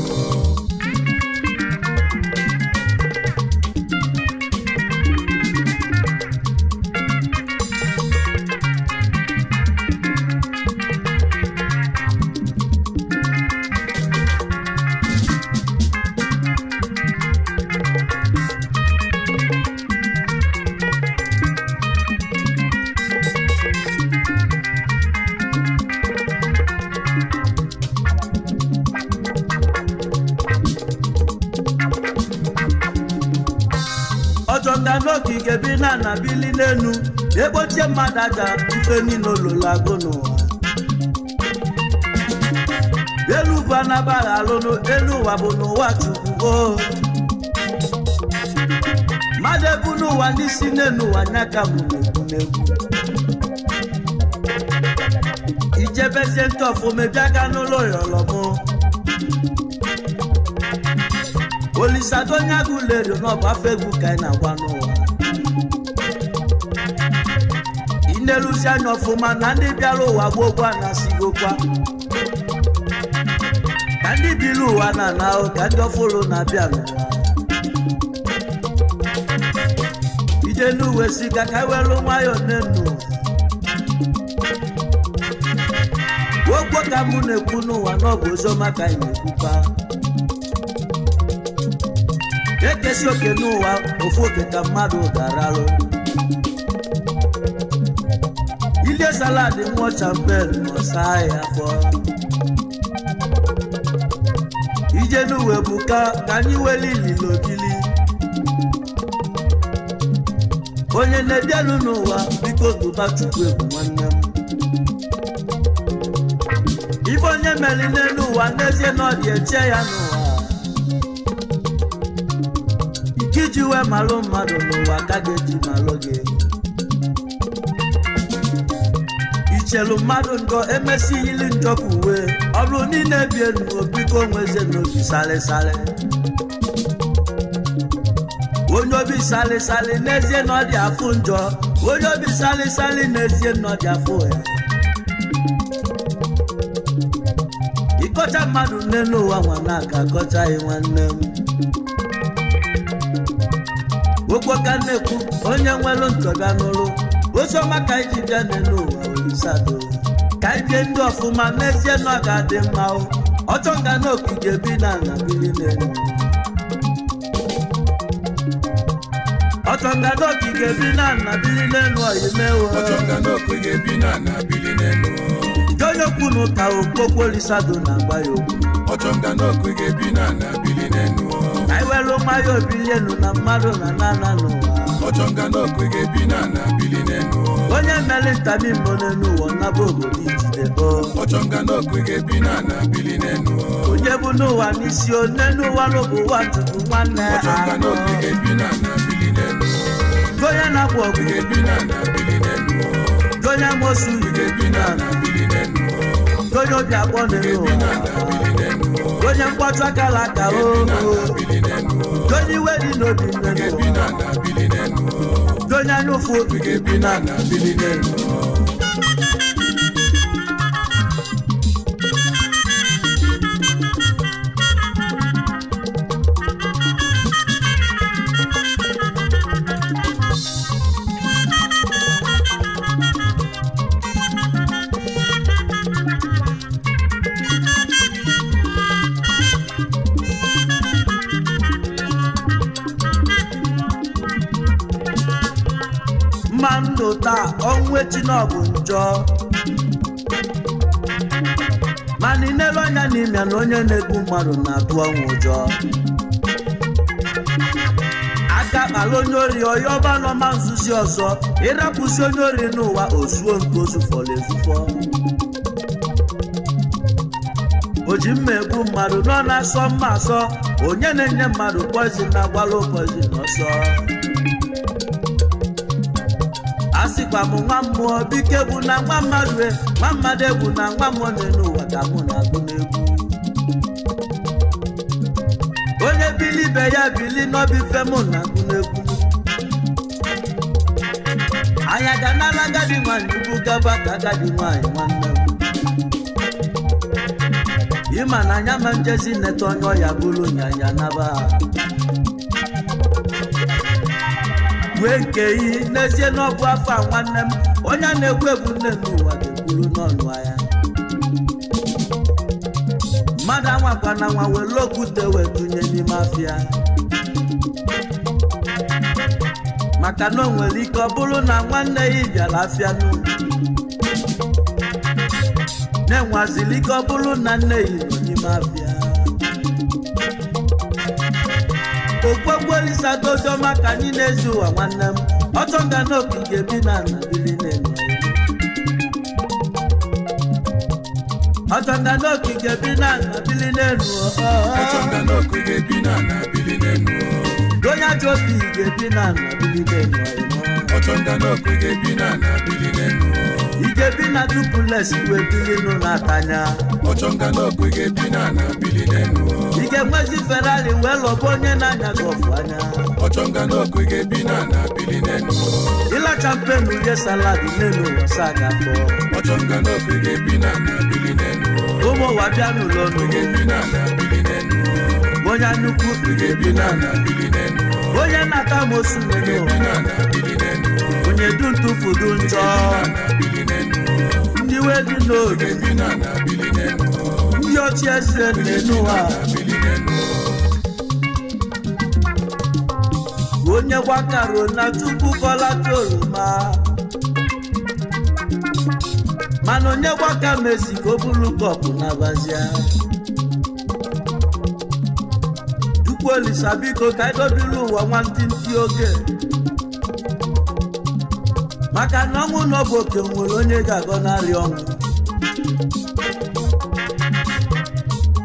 Ọchọnga n'okike bi na na bili n'enu, egbochie mmadụ aja ife niile ololo agụ n'ụwa. Elu ugwu anabaghị alụnụ, elu ụwa bụ n'ụwa Chukwu o. Mmadụ ebu n'ụwa n'isi n'enu ụwa nya ka mụ na-ekwu n'egwu. Ijebezie ntị ọfụma bịa ga n'ụlọ yọlọmụ. Olisadonya gụlere n'ọbụ afọ egwu ka anyị na-agba n'ụwa. Ineluzi anya ọfụma na ndị bịara ụwa gboo gboo anasigokwa. Ka ndị biri ụwa na-ana o, ka ndị ọfụrụ na-abịa n'ụwa. Ije n'uwe siga ka ewelu nwayọọ n'enu. Okwu ka mụ na-ekwu n'ụwa n'ọbụ oziọma ka anyị na-ekwukwa. Ekesi oke n'ụwa, ofu oke ka mmadụ garalụ. Ilie salad ṅụọ champen ma saa ya afọ. Ije n'uwe bụ ka ka anyị weli ililobili. Onye na-ebielu n'ụwa biko gụba Chukwu egwu nwanne m. Ife onye meli n'elu ụwa n'ezie na ọ dị eche ya n'ụwa. Iji wee malụ mmadụ n'ụwa ka ga-eji malụ gị. Ichelu mmadụ njọ emesi yili njọ ka uwe, ọ bụrụ na ị na-ebi elu biko nwezie n'obi salịsalị. Onye obi salịsalị n'ezie na ọ dị afụ njọ, onye obi salịsalị n'ezie na ọ dị afụ ya. Ịkọcha mmadụ n'elu ụwa nwa na-aka akọchaghị nwanne m. Okwu ka na-ekwu onye nwere ntọbịa n'ụlụ oziọma ka anyị ji bịa n'elu ụwa olisado ka anyị bie ndị ọfụma n'ezie na ọ ga-adị mma o. Ọchọnga n'okike bi na na bili n'elu. Ọchọnga n'okike bi na na bili n'elu oyimewo. Ọchọnga n'okike bi na na bili n'enu. Onye Onye okwu na ụka okpokwu olisado na-agba ya okwu. Ọchọnga n'ọkụ ga-ebi na ana bili n'enu. Ka anyị welu mmanya obilienu na mmadụ na nana n'ụwa. Ọchọnga n'ọkụ ga-ebi na ana bili n'enu. Onye mere ntami mbụ n'elu ụwa naba obodo ijide o. Ọchọnga n'ọkụ ga-ebi na ana bili n'enu. Onye bụ n'ụwa n'isi one n'ụwa n'ụbụ ụwa tupu nwanne. Ọchọnga n'ọkụ ga-ebi na ana bili n'enu. Onye na-agba ọgwụ ga-ebi na ana bili n'enu. Onye amosu ga-ebi na ana bili n'enu. Onye obi akpọ n'elu Ga-ebi na ana ụwa. bili n'enu. Onye mkpọtụ akara aka o. Ga-ebi na ana bili n'enu. Onye iwe dị n'obi n'elu Ga-ebi ụwa. na ana bili n'enu. Onye anya ụfụ Ga-ebi na ana bili n'enu. Mma ndụ taa ọnwụ echi na ọ bụ njọ, mana inelu anya n'ime na onye na-egbu mmadụ na-atụ ọnwụ ụjọ. Aka kpala onye ori ọyọba nọ ma nzuzi ọzọ ịrapụzi onye ori n'ụwa ozuo nke ozufọrọ ezufọ. O ji mma egbu mmadụ nọ na-asọ mma asọ. Onye na-enye mmadụ poizin na-agbalụ poizin ọsọ. A sịkwa m nwa mmụọ biko egwu na nwa mmadụ e, nwa mmadụ egwu na nwa mmụọ n'elu ụwa ka mụ na-agụ n'egwu. Onye bili ibe ya bili n'ọbụ ife mụ na-agụ n'egwu. Anya ga n'ala agadi nwanyị ugwu gaba ka agadi nwanyị nwanne m. Ịma na anya ma njezi neta onye ọya bụrụ nyanya naba wee nke yi n'ezie na ọ bụ afọ a nwanne m. Onye a na-egwu egwu nne m ụwa ga-ekwuru n'ọnụ ya. Mmadụ anwakwana nwa were okwute wee tụnye n'ime afịa, maka na o nwere ike ọ bụrụ na nwanne ya bịara afịa n'ụlọ na-enwaziri ike ọ bụrụ na nne ya nọ n'ime afịa. Okpokwu dozoma ka anyị na-ezi ụwa nwanne m. Ọchọ nga na ogige bi na ana bili n'elu. Ọchọ nga na ogige bi na ana bili n'elu. Ọchọnga n'ọkụ ga-ebi na ana bili n'enu. Onye ajọ obi ga-ebi na ana bili n'elu. Ọchọnga n'ọkụ ga-ebi na ana bili n'enu. Ije bi na dupules wee bili nụ na-atanya. Ọchọnga n'ọkụ ga-ebi na ana bili n'enu. Ị ga-enwezi Ferrari wee lọba onye na-anya gọfụ anya. Ọchọnga n'ọkụ ga-ebi na ana bili n'enu. Ịlacha mpenu rie salad n'elu ụwa saa gafọ. Ọchọnga n'ọkụ ga-ebi na ana bili n'enu. Ụmụ ụwa bịa n'ụlọ nụ. Ga-ebi na ana bili n'enu. Onye nnukwu Ga-ebi na ana bili n'enu. Onye na-ata amosu n'elu Ga-ebi ụwa. na ana bili n'enu. Onye du ntụfu du njọ. Ana bili n'enu. Ndị iwe dị n'obi. Ga-ebi na ana bili n'enu. Ndị ọchị eze n'elu ụwa. Bili n'enu. Onye gbakaro na tupu kọlata oroma, mana onye gbaka mesi ka o buru kọpụ na bazia. Chukwu Olisa biko ka anyị dobiri ụwa nwantịntị oge, maka na ọnwụ na ọ bụ oke nwere onye ga-agọnarị ọnwụ.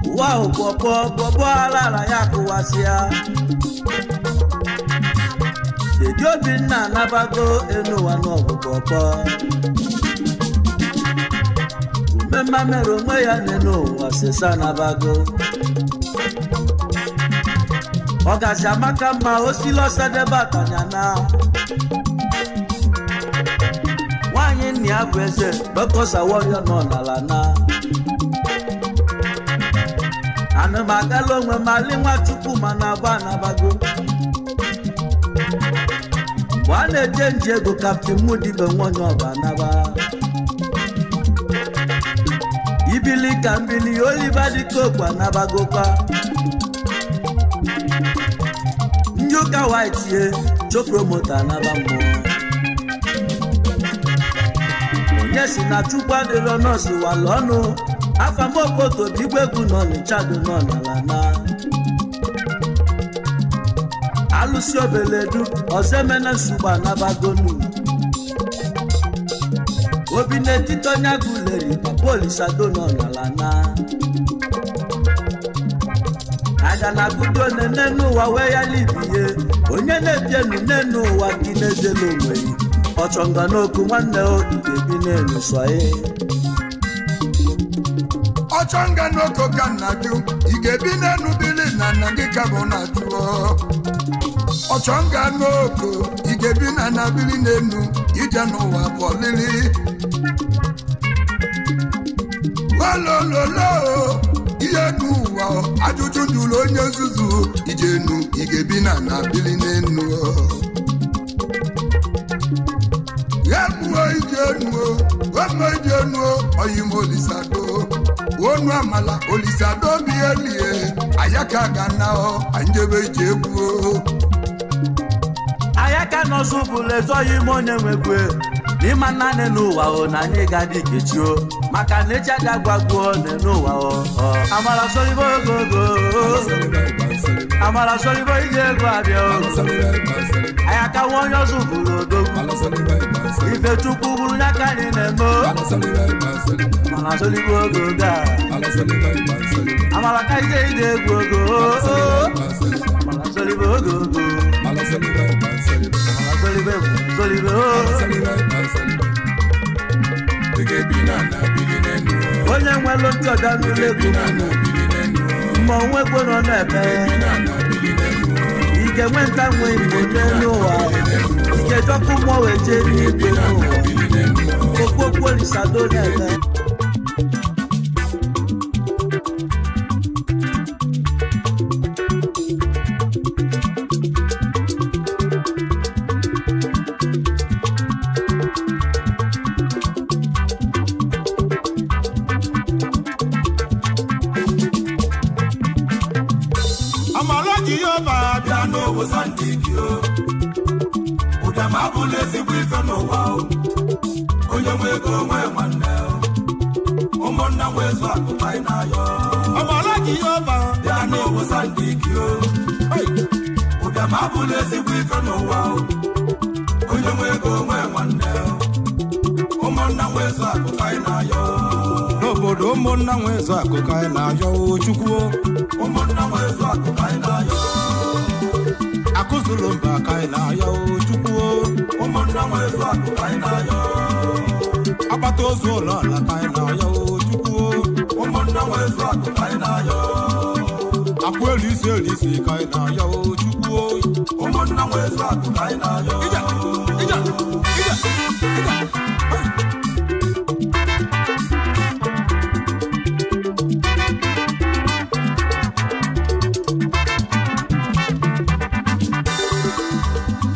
Ụwa ahụ pọpọ pọpọ alara ya kụwasịa. Dedi Obinna anabago enu ụwa n'ọgụ pọpọ. Umemma mere onwe ya n'enu ụwa sesa anabago. Ọgazi amaka mma osili ọsadebe atanyana. Nwaanyị nna ya bụ eze dọkọsa wọrịọ nọ n'ala na. Ana m agala onwe m alị Nwachukwu mana agba anabago. Mgbe a na-eje nje ego Kaptịn Mudibe nwonye ọba anaba. Ibili ka mbili Oliver Dịkokwu anabagokwa. Ndị ụka white ye chopromota anaba mmụọ. Onye Onye si na Chukwu adịrọ nọọsụ wala ọnụ. Afamokoto bụ igwe egwu nọ n'Ichado nọ n'ala na. Alụsị obeledu ọzọemena nsogbu anabagonu. Obi n'etiti onye agụleri papa Olisado nọ n'ala na. Aga na agụdo nene n'ụwa wee ya libiye. Onye na-ebienu nne n'ụwa gị na-ezela onwe ya. Ọchọnga n'oku nwanne obi ga-ebi n'elu sọ ya. Ọchọnga n'oko ka nna jụ, ị ga-ebi n'enu bili na nna gị ka bụ na jụọ. Ọchọnga n'oko, ị ga-ebi na na bili n'enu ije n'ụwa bụ ọlịlị. Olololo ihe n'ụwa ajụjụ jụrụ onye nzuzu ije nu ị ga-ebi na na bili n'enu. Emuo ije nuo, emo ije nuo, oyim Olisado, onu amala Olisado bi elie, ayaka ga na ọ, anjebe ije egwu. Ayaka nọsụ bụla ezoghị ime onye nwekwe n'ịma naanị n'ụwa o na anyị ga-adị kechio maka na echi aga gwagbuo n'ụwa o. Amara solibo ogogo, amara solibo ije egwu abịa o. Ayaka nwa onye ọzọ bụrụ odogwu. Ife Chukwu bụrụ ya ka anyị na-eme o. Amara solibo ogogo a. Amara ka ije ije egwu ogo. Amara solibo ogogo. Amara solibo solibo o. Onye nwere ntị ọga n'ụlọ egwu ma onwe kwe nọ na-eme ike nwe nta nwe igbo n'elu ụwa ike jọkụ mmụọ wee jee n'igwe n'ụwa okpokpo Olisado na-eme. Amara Jehova bịa n'owusa ndị gị o. Ụbịam abụla ezigbo ife n'ụwa o. Onye nwe ego nwe nwanne o. Ụmụnna nwe ezu akụkọ anyị na-ayọ. Amara Jehova bịa n'owusa ndị gị o. Hey! Ụbịam abụla ezigbo ife n'ụwa o. Onye nwe ego nwe nwanne o. Ụmụnna nwe ezu akụkọ anyị na-ayọ. N'obodo ụmụnna nwe ezu akụkọ anyị na-ayọ o Chukwu o. Ụmụnna nwe ezu akụkọ anyị na-ayọ. Akụzulu mba ka anyị na-ayọ o Chukwu o. Ụmụnna nwe ezu akụkọ anyị na-ayọ. Akpata ozu ụlọ ala ka anyị na-ayọ o Chukwu o. Ụmụnna nwe ezu akụkọ anyị na-ayọ. Akwụ elu isi elu isi ka anyị na-ayọ o Chukwu o. Ụmụnna nwe ezu akụkọ anyị na-ayọ. Ije, ije, ije, ije. Hey!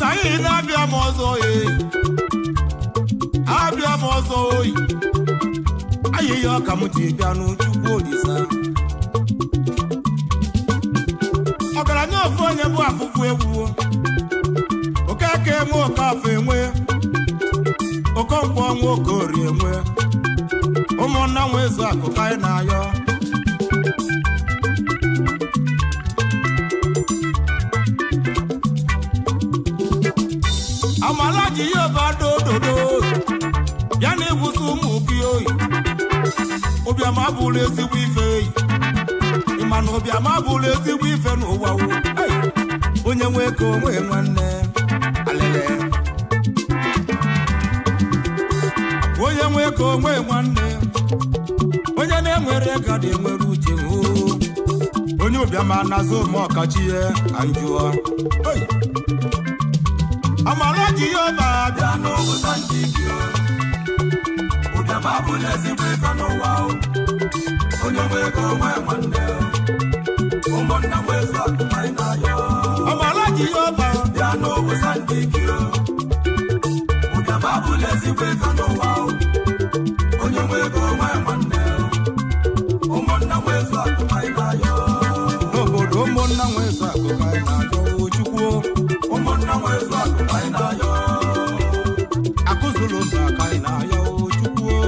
Tayi na-abịa m ọzọ ee, abịa m ọzọ oyi. Ayịyọ ka m ji bịa n'Chukwu Olisa. Ọgaranya ofu onye bụ afụfụ ewu. Okeke enwe, Okafọ enwe, Okonkwo nwe, Okorie enwe. Ụmụnna nwe ezu akụkọ anyị na-ayọ. Amala Jehova dododo bịa na igwusi ụmụ gị oyi. Ụbịam abụla ezigbo ife eyi. Ịma na ụbịam abụla ezigbo ife n'ụwa wo. Hey! Onye nwe ego nwe nwanne alele. Onye nwe ego nwe nwanne. Onye na-enwere ego dị enwere uche o. Onye ụbịam anazụ ụmụ ọkachi ya ka njụọ. Hey! Amara Jehova bịa n'ụwụsa ndị gị o. Ụbịam abụla ezigbo ife n'ụwa o. Onye nwe ego nwe nwanne o. Ụmụnna nwe ezu akụkọ anyị na-ayọ. Amara Jehova bịa n'ụwụsa ndị gị o. Ụbịam abụla ezigbo ife n'ụwa o. Onye nwe ego nwe nwanne o. Ụmụnna nwe ezu akụkọ anyị na-ayọ. N'obodo ụmụnna nwe ezu akụkọ anyị na-ayọ o Chukwu o. Ụmụnna nwe ezu akụkọ anyị na-ayọ. Akụzulu mba ka anyị na-ayọ o Chukwu o.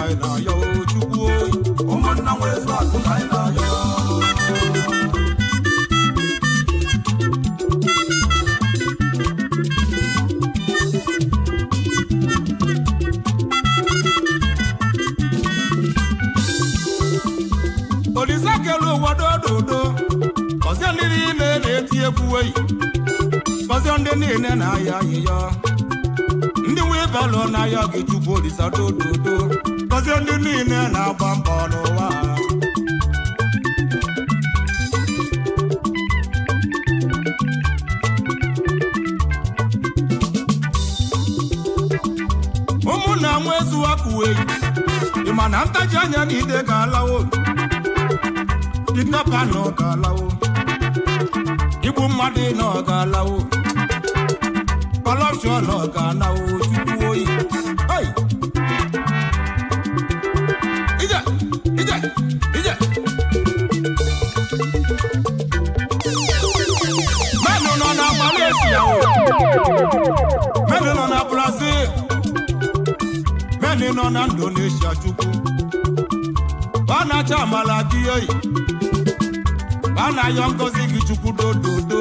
anyị na-ayọ Chukwu oyi. Ụmụnna nwezu akụ ka anyị na-ayọ. Olise kelu ụwa dododo, gọzie ndị niile na-eti egwu eyi, gọzie ndị niile na-ayọ ayịyọ, ndị nwe belụ na-ayọ gị Chukwu Olise dododo, gọzie ndị niile na-agba mbọ n'ụwa. Ụmụnna nwezu akụwe, ị ma na ntaji anya na ide ga-alawo, kidnapper na ọ ga-alawo, igbu mmadụ na ọ ga-alawo, corruption na ọ ga-alawo. Chukwu oyi. Hey! Ije, ije, ije. Mmadụ nọ na Malaysia o, mmadụ nọ na Brazil, mmadụ nọ na Indonesia. Chukwu ọ na-acha amala gị oyi, a na-ayọ ngozi gị Chukwu dododo.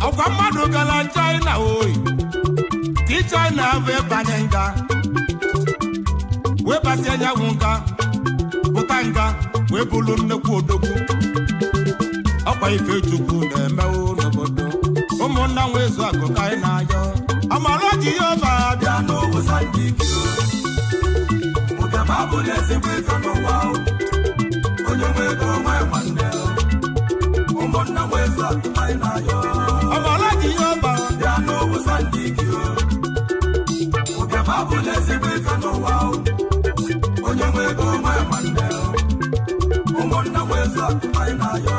Ọkwa mmadụ gara China oyi, ti China wee banye nga, wee basie anyanwụ nga, pụta nga wee bụrụ nnekwu odogwu. Ọkwa ife Chukwu na-emewo n'obodo. Ụmụnna nwezu akụ ka anyị na-ayọ, amara Jehova bịa. Bịa n'owusa ndị gị o. Ụbịam abụla ezigbo ife n'ụwa o. Onye nwe ego nwe nwanne o. Ụmụnna nwezu akụ ka anyị na-ayọ. Amara Jehova Bịa n'owusa ndị gị o. Ụbịam abụla ezigbo ife n'ụwa o. Onye nwe ego nwe nwanne o. Ụmụnna nwezu akụ ka anyị na-ayọ.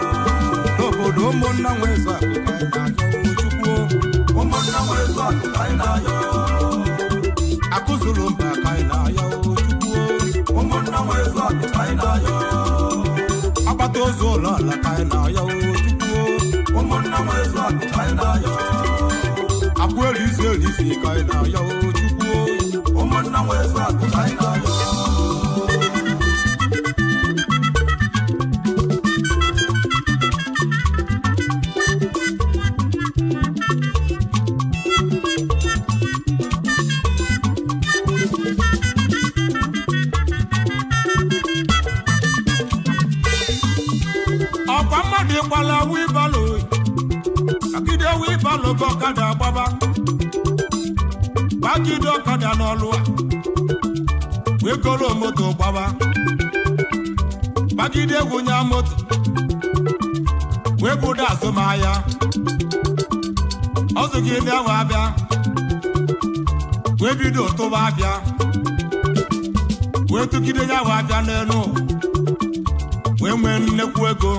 N'obodo ụmụnna nwezu akụ ka anyị na-ayọ Chukwu. Ụmụnna nwezu akụ ka anyị na-ayọ. Akụzuru mba ka anyị na-ayọ Chukwu. Ụmụnna nwezu akụ ka anyị na-ayọ. Agbata ozu ụlọ ala ka anyị na-ayọ Chukwu. Ụmụnna nwezu akụ ka anyị na-ayọ. Akwụ elisi elisi ka anyị na-ayọ Chukwu. Ụmụnna nwezu akụ ka anyị na-ayọ. Ọkwa mmadụ ịkwala wibalo, agide wibalo ka ọkada gbaba, gbagide ọkada n'ọlụ a, wee goro moto gbaba, gbagide egwu nya moto, wee budo azụmahịa ọzụgide ahụ abịa, wee bido tụba abịa, wee tụgide ya ahụ abịa n'elu ụwa, wee nwee nnekwu ego.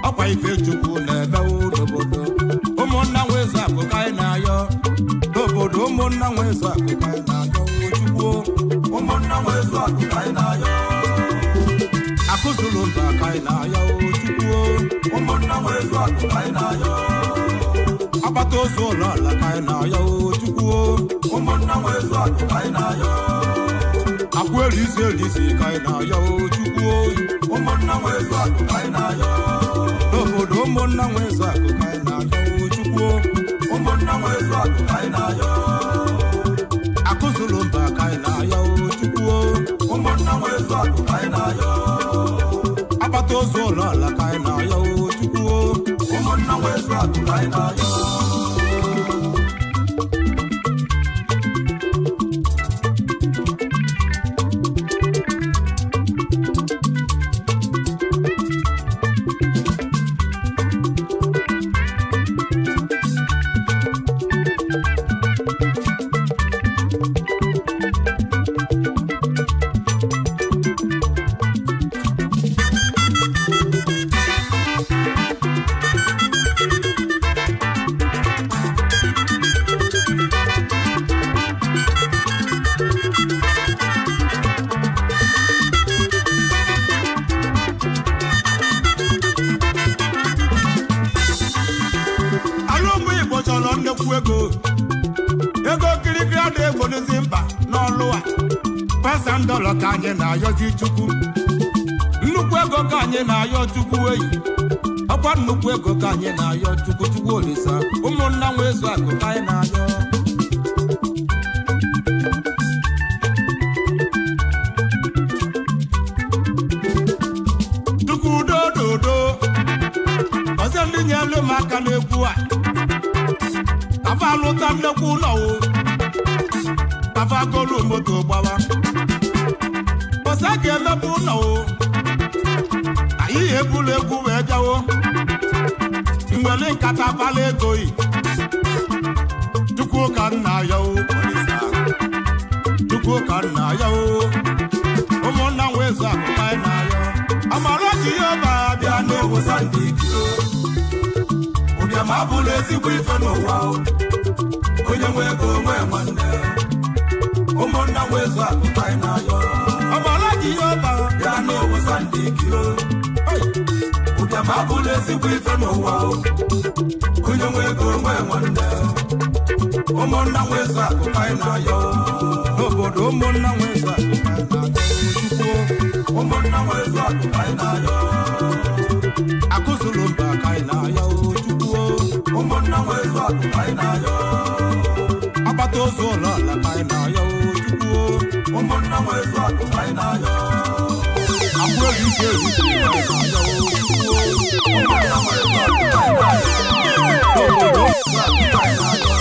Ọkwa ife Chukwu na-emewo n'obodo. Ụmụnna nwezu akụ ka anyị na-ayọ n'obodo. Ụmụnna nwezu akụ ka anyị na-ayọ Chukwu. Ụmụnna nwezu akụ ka anyị na-ayọ. Akụzuru mba ka anyị na-ayọ Chukwu. Ụmụnna nwezu akụ ka anyị na-ayọ. Agbata ozu ụlọ ala ka anyị na-ayọ Chukwu. Ụmụnna nwezu akụ ka anyị na-ayọ. Akwụ elisi elisi ka anyị na-ayọ Chukwu. Ụmụnna nwezu akụ ka anyị na-ayọ. N'obodo ụmụnna nwezu akụ ka anyị na-ayọ Chukwu. Ụmụnna nwezu akụ ka anyị na-ayọ. Akụzuru mba ka anyị na-ayọ Chukwu. Ụmụnna nwezu akụ ka anyị na-ayọ. Agbata ozu ụlọ ala ka anyị na-ayọ Chukwu. Ụmụnna nwezu akụ ka anyị na-ayọ. Ụmụnna $1,000 ka anyị na-ayọzi Chukwu. Nnukwu ego ka anyị na-ayọ Chukwu eyi. Ọkwa nnukwu ego ka anyị na-ayọ Chukwu, Chukwu Olisa. Ụmụnna nwe ezu akụ ka anyị na-ayọ. Chukwu dododo, ọzọ ndị nyelu m aka n'egwu a, kafa alụta nnekwu ụlọ o, kafa golu moto gbawa, ọsọ ga-emepe ụlọ o, anyị ebulu egwu wee bịawo, nwere nkata bala ego yi. Chukwu ka nna ya o, Olisa. Chukwu ka nna ya o, ụmụnna nwe ezu akụ ka anyị na-ayọ. Amara Jehova Bịa n'owusa ndị ike o. Ụbịam abụla ezigbo ife n'ụwa o. Onye nwe ego nwe nwanne. Ụmụnna nwe ezu akụ ka anyị na-ayọ. Amara Jehova Bịa n'owusa ndị ike o. Ụbịam abụla ezigbo ife n'ụwa o. Onye nwe ego nwe nwanne. Ụmụnna nwe ezu akụ ka anyị na-ayọ. N'obodo ụmụnna nwe ezu akụ ka anyị na-ayọ. Chukwu. Ụmụnna nwe ezu akụ ka anyị na-ayọ. Akụzụlụ mba ka anyị na-ayọ Chukwu. Ụmụnna nwe ezu akụ ka anyị na-ayọ. Agbata ozu ụlọ ala ka anyị na-ayọ Chukwu. Ụmụnna nwe ezu akụ ka anyị na-ayọ. Akwụ erisi erisi ka anyị na-ayọ Chukwu. Ụmụnna nwe ezu akụ ka anyị na-ayọ. N'obodo Ụmụnna nwe ezu akụ ka anyị na-ayọ.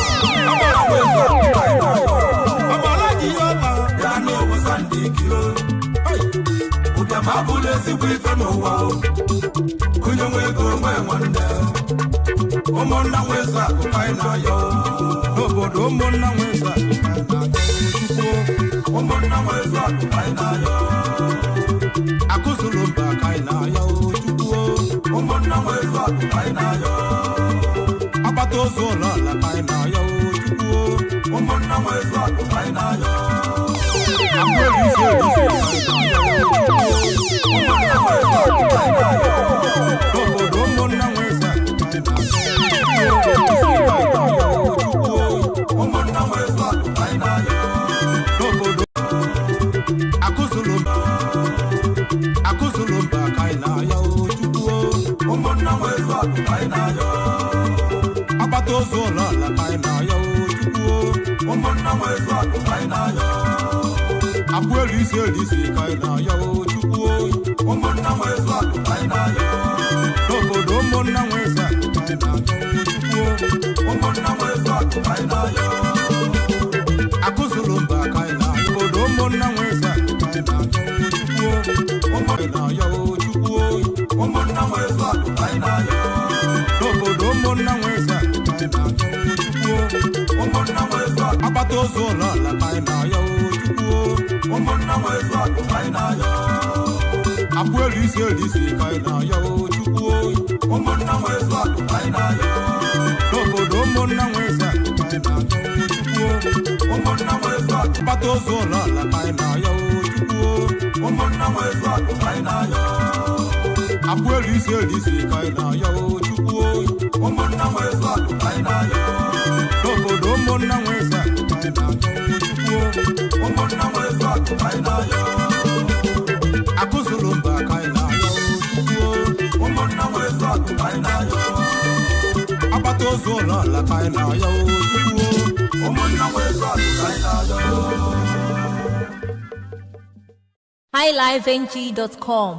Amara Jehova Bịa n'owusa ndị ike o. Ụbịam abụla ezigbo ife n'ụwa o. Onye nwe ego nwe nwanne. Ụmụnna nwe ezu akụ ka anyị na-ayọ. N'obodo ụmụnna nwe ezu akụ ka anyị na-ayọ Chukwu. Ụmụnna nwe ezu akụ ka anyị na-ayọ. Akụzụlụ mba ka anyị na-ayọ Chukwu. Ụmụnna nwe ezu akụ ka anyị na-ayọ. Agbata ozu ụlọ ala ka anyị na-ayọ Chukwu. Ụmụnna nwe ezu akụ ka anyị na-ayọ. Akwụ erisi erisi ka anyị na-ayọ Chukwu. Ụmụnna nwe ezu akụ ka anyị na-ayọ. N'obodo ụmụnna nwe ezu akụ ka anyị na-ayọ Chukwu. Ụmụnna nwe ezu akụ ka anyị na-ayọ. N'obodo akụzụlụ mba, akụzụlụ mba ka anyị na-ayọ Chukwu. Ụmụnna nwe ezu akụ ka anyị na-ayọ. Agbata ozu ụlọ ala ka anyị na-ayọ Chukwu. Ụmụnna nwe ezu akụ ka anyị na-ayọ. Akwụ erisi erisi ka anyị na-ayọ Chukwu. Ụmụnna nwe ezu akụ ka anyị na-ayọ. N'obodo ụmụnna nwe ezu akụ ka anyị na-ayọ Chukwu. Ụmụnna nwe ezu akụ ka anyị na-ayọ. Akụzụlụ mba ka anyị na-ayọ. Obodo ụmụnna nwe ezu akụ ka anyị na-ayọ Chukwu. Ụmụnna na-ayọ Chukwu. Ụmụnna nwe ezu akụ ka anyị na-ayọ. N'obodo ụmụnna nwe ezu akụ ka anyị na-ayọ Chukwu. Ụmụnna nwe ezu akụ. Agbata ozu ụlọ ala ka anyị na-ayọ Chukwu. Ụmụnna nwe ezu akụ ka anyị na-ayọ. Akwụ erisi erisi ka anyị na-ayọ Chukwu. Ụmụnna nwe ezu akụ ka anyị na-ayọ. N'obodo ụmụnna nwe ezu akụ ka anyị na-ayọ Chukwu. Ụmụnna nwe ezu akụ. Agbata ozu ụlọ ala ka anyị na-ayọ Chukwu. Ụmụnna nwe ezu akụ ka anyị na-ayọ. Akwụ erisi erisi ka anyị na-ayọ Chukwu. Ụmụnna nwe ezu akụ ka anyị na-ayọ. N'obodo ụmụnna nwe ezu akụ ka anyị na-ayọ Chukwu. Ụmụnna nwe ezu akụ ka anyị na-ayọ. Akụzụlụ mba ka anyị na-ayọ Chukwu. Ụmụnna nwe ezu akụ ka anyị na-ayọ. Agbata ozu ụlọ ala ka anyị na-ayọ Chukwu. Ụmụnna nwe ezu akụ ka anyị na-ayọ. highlifeng.com.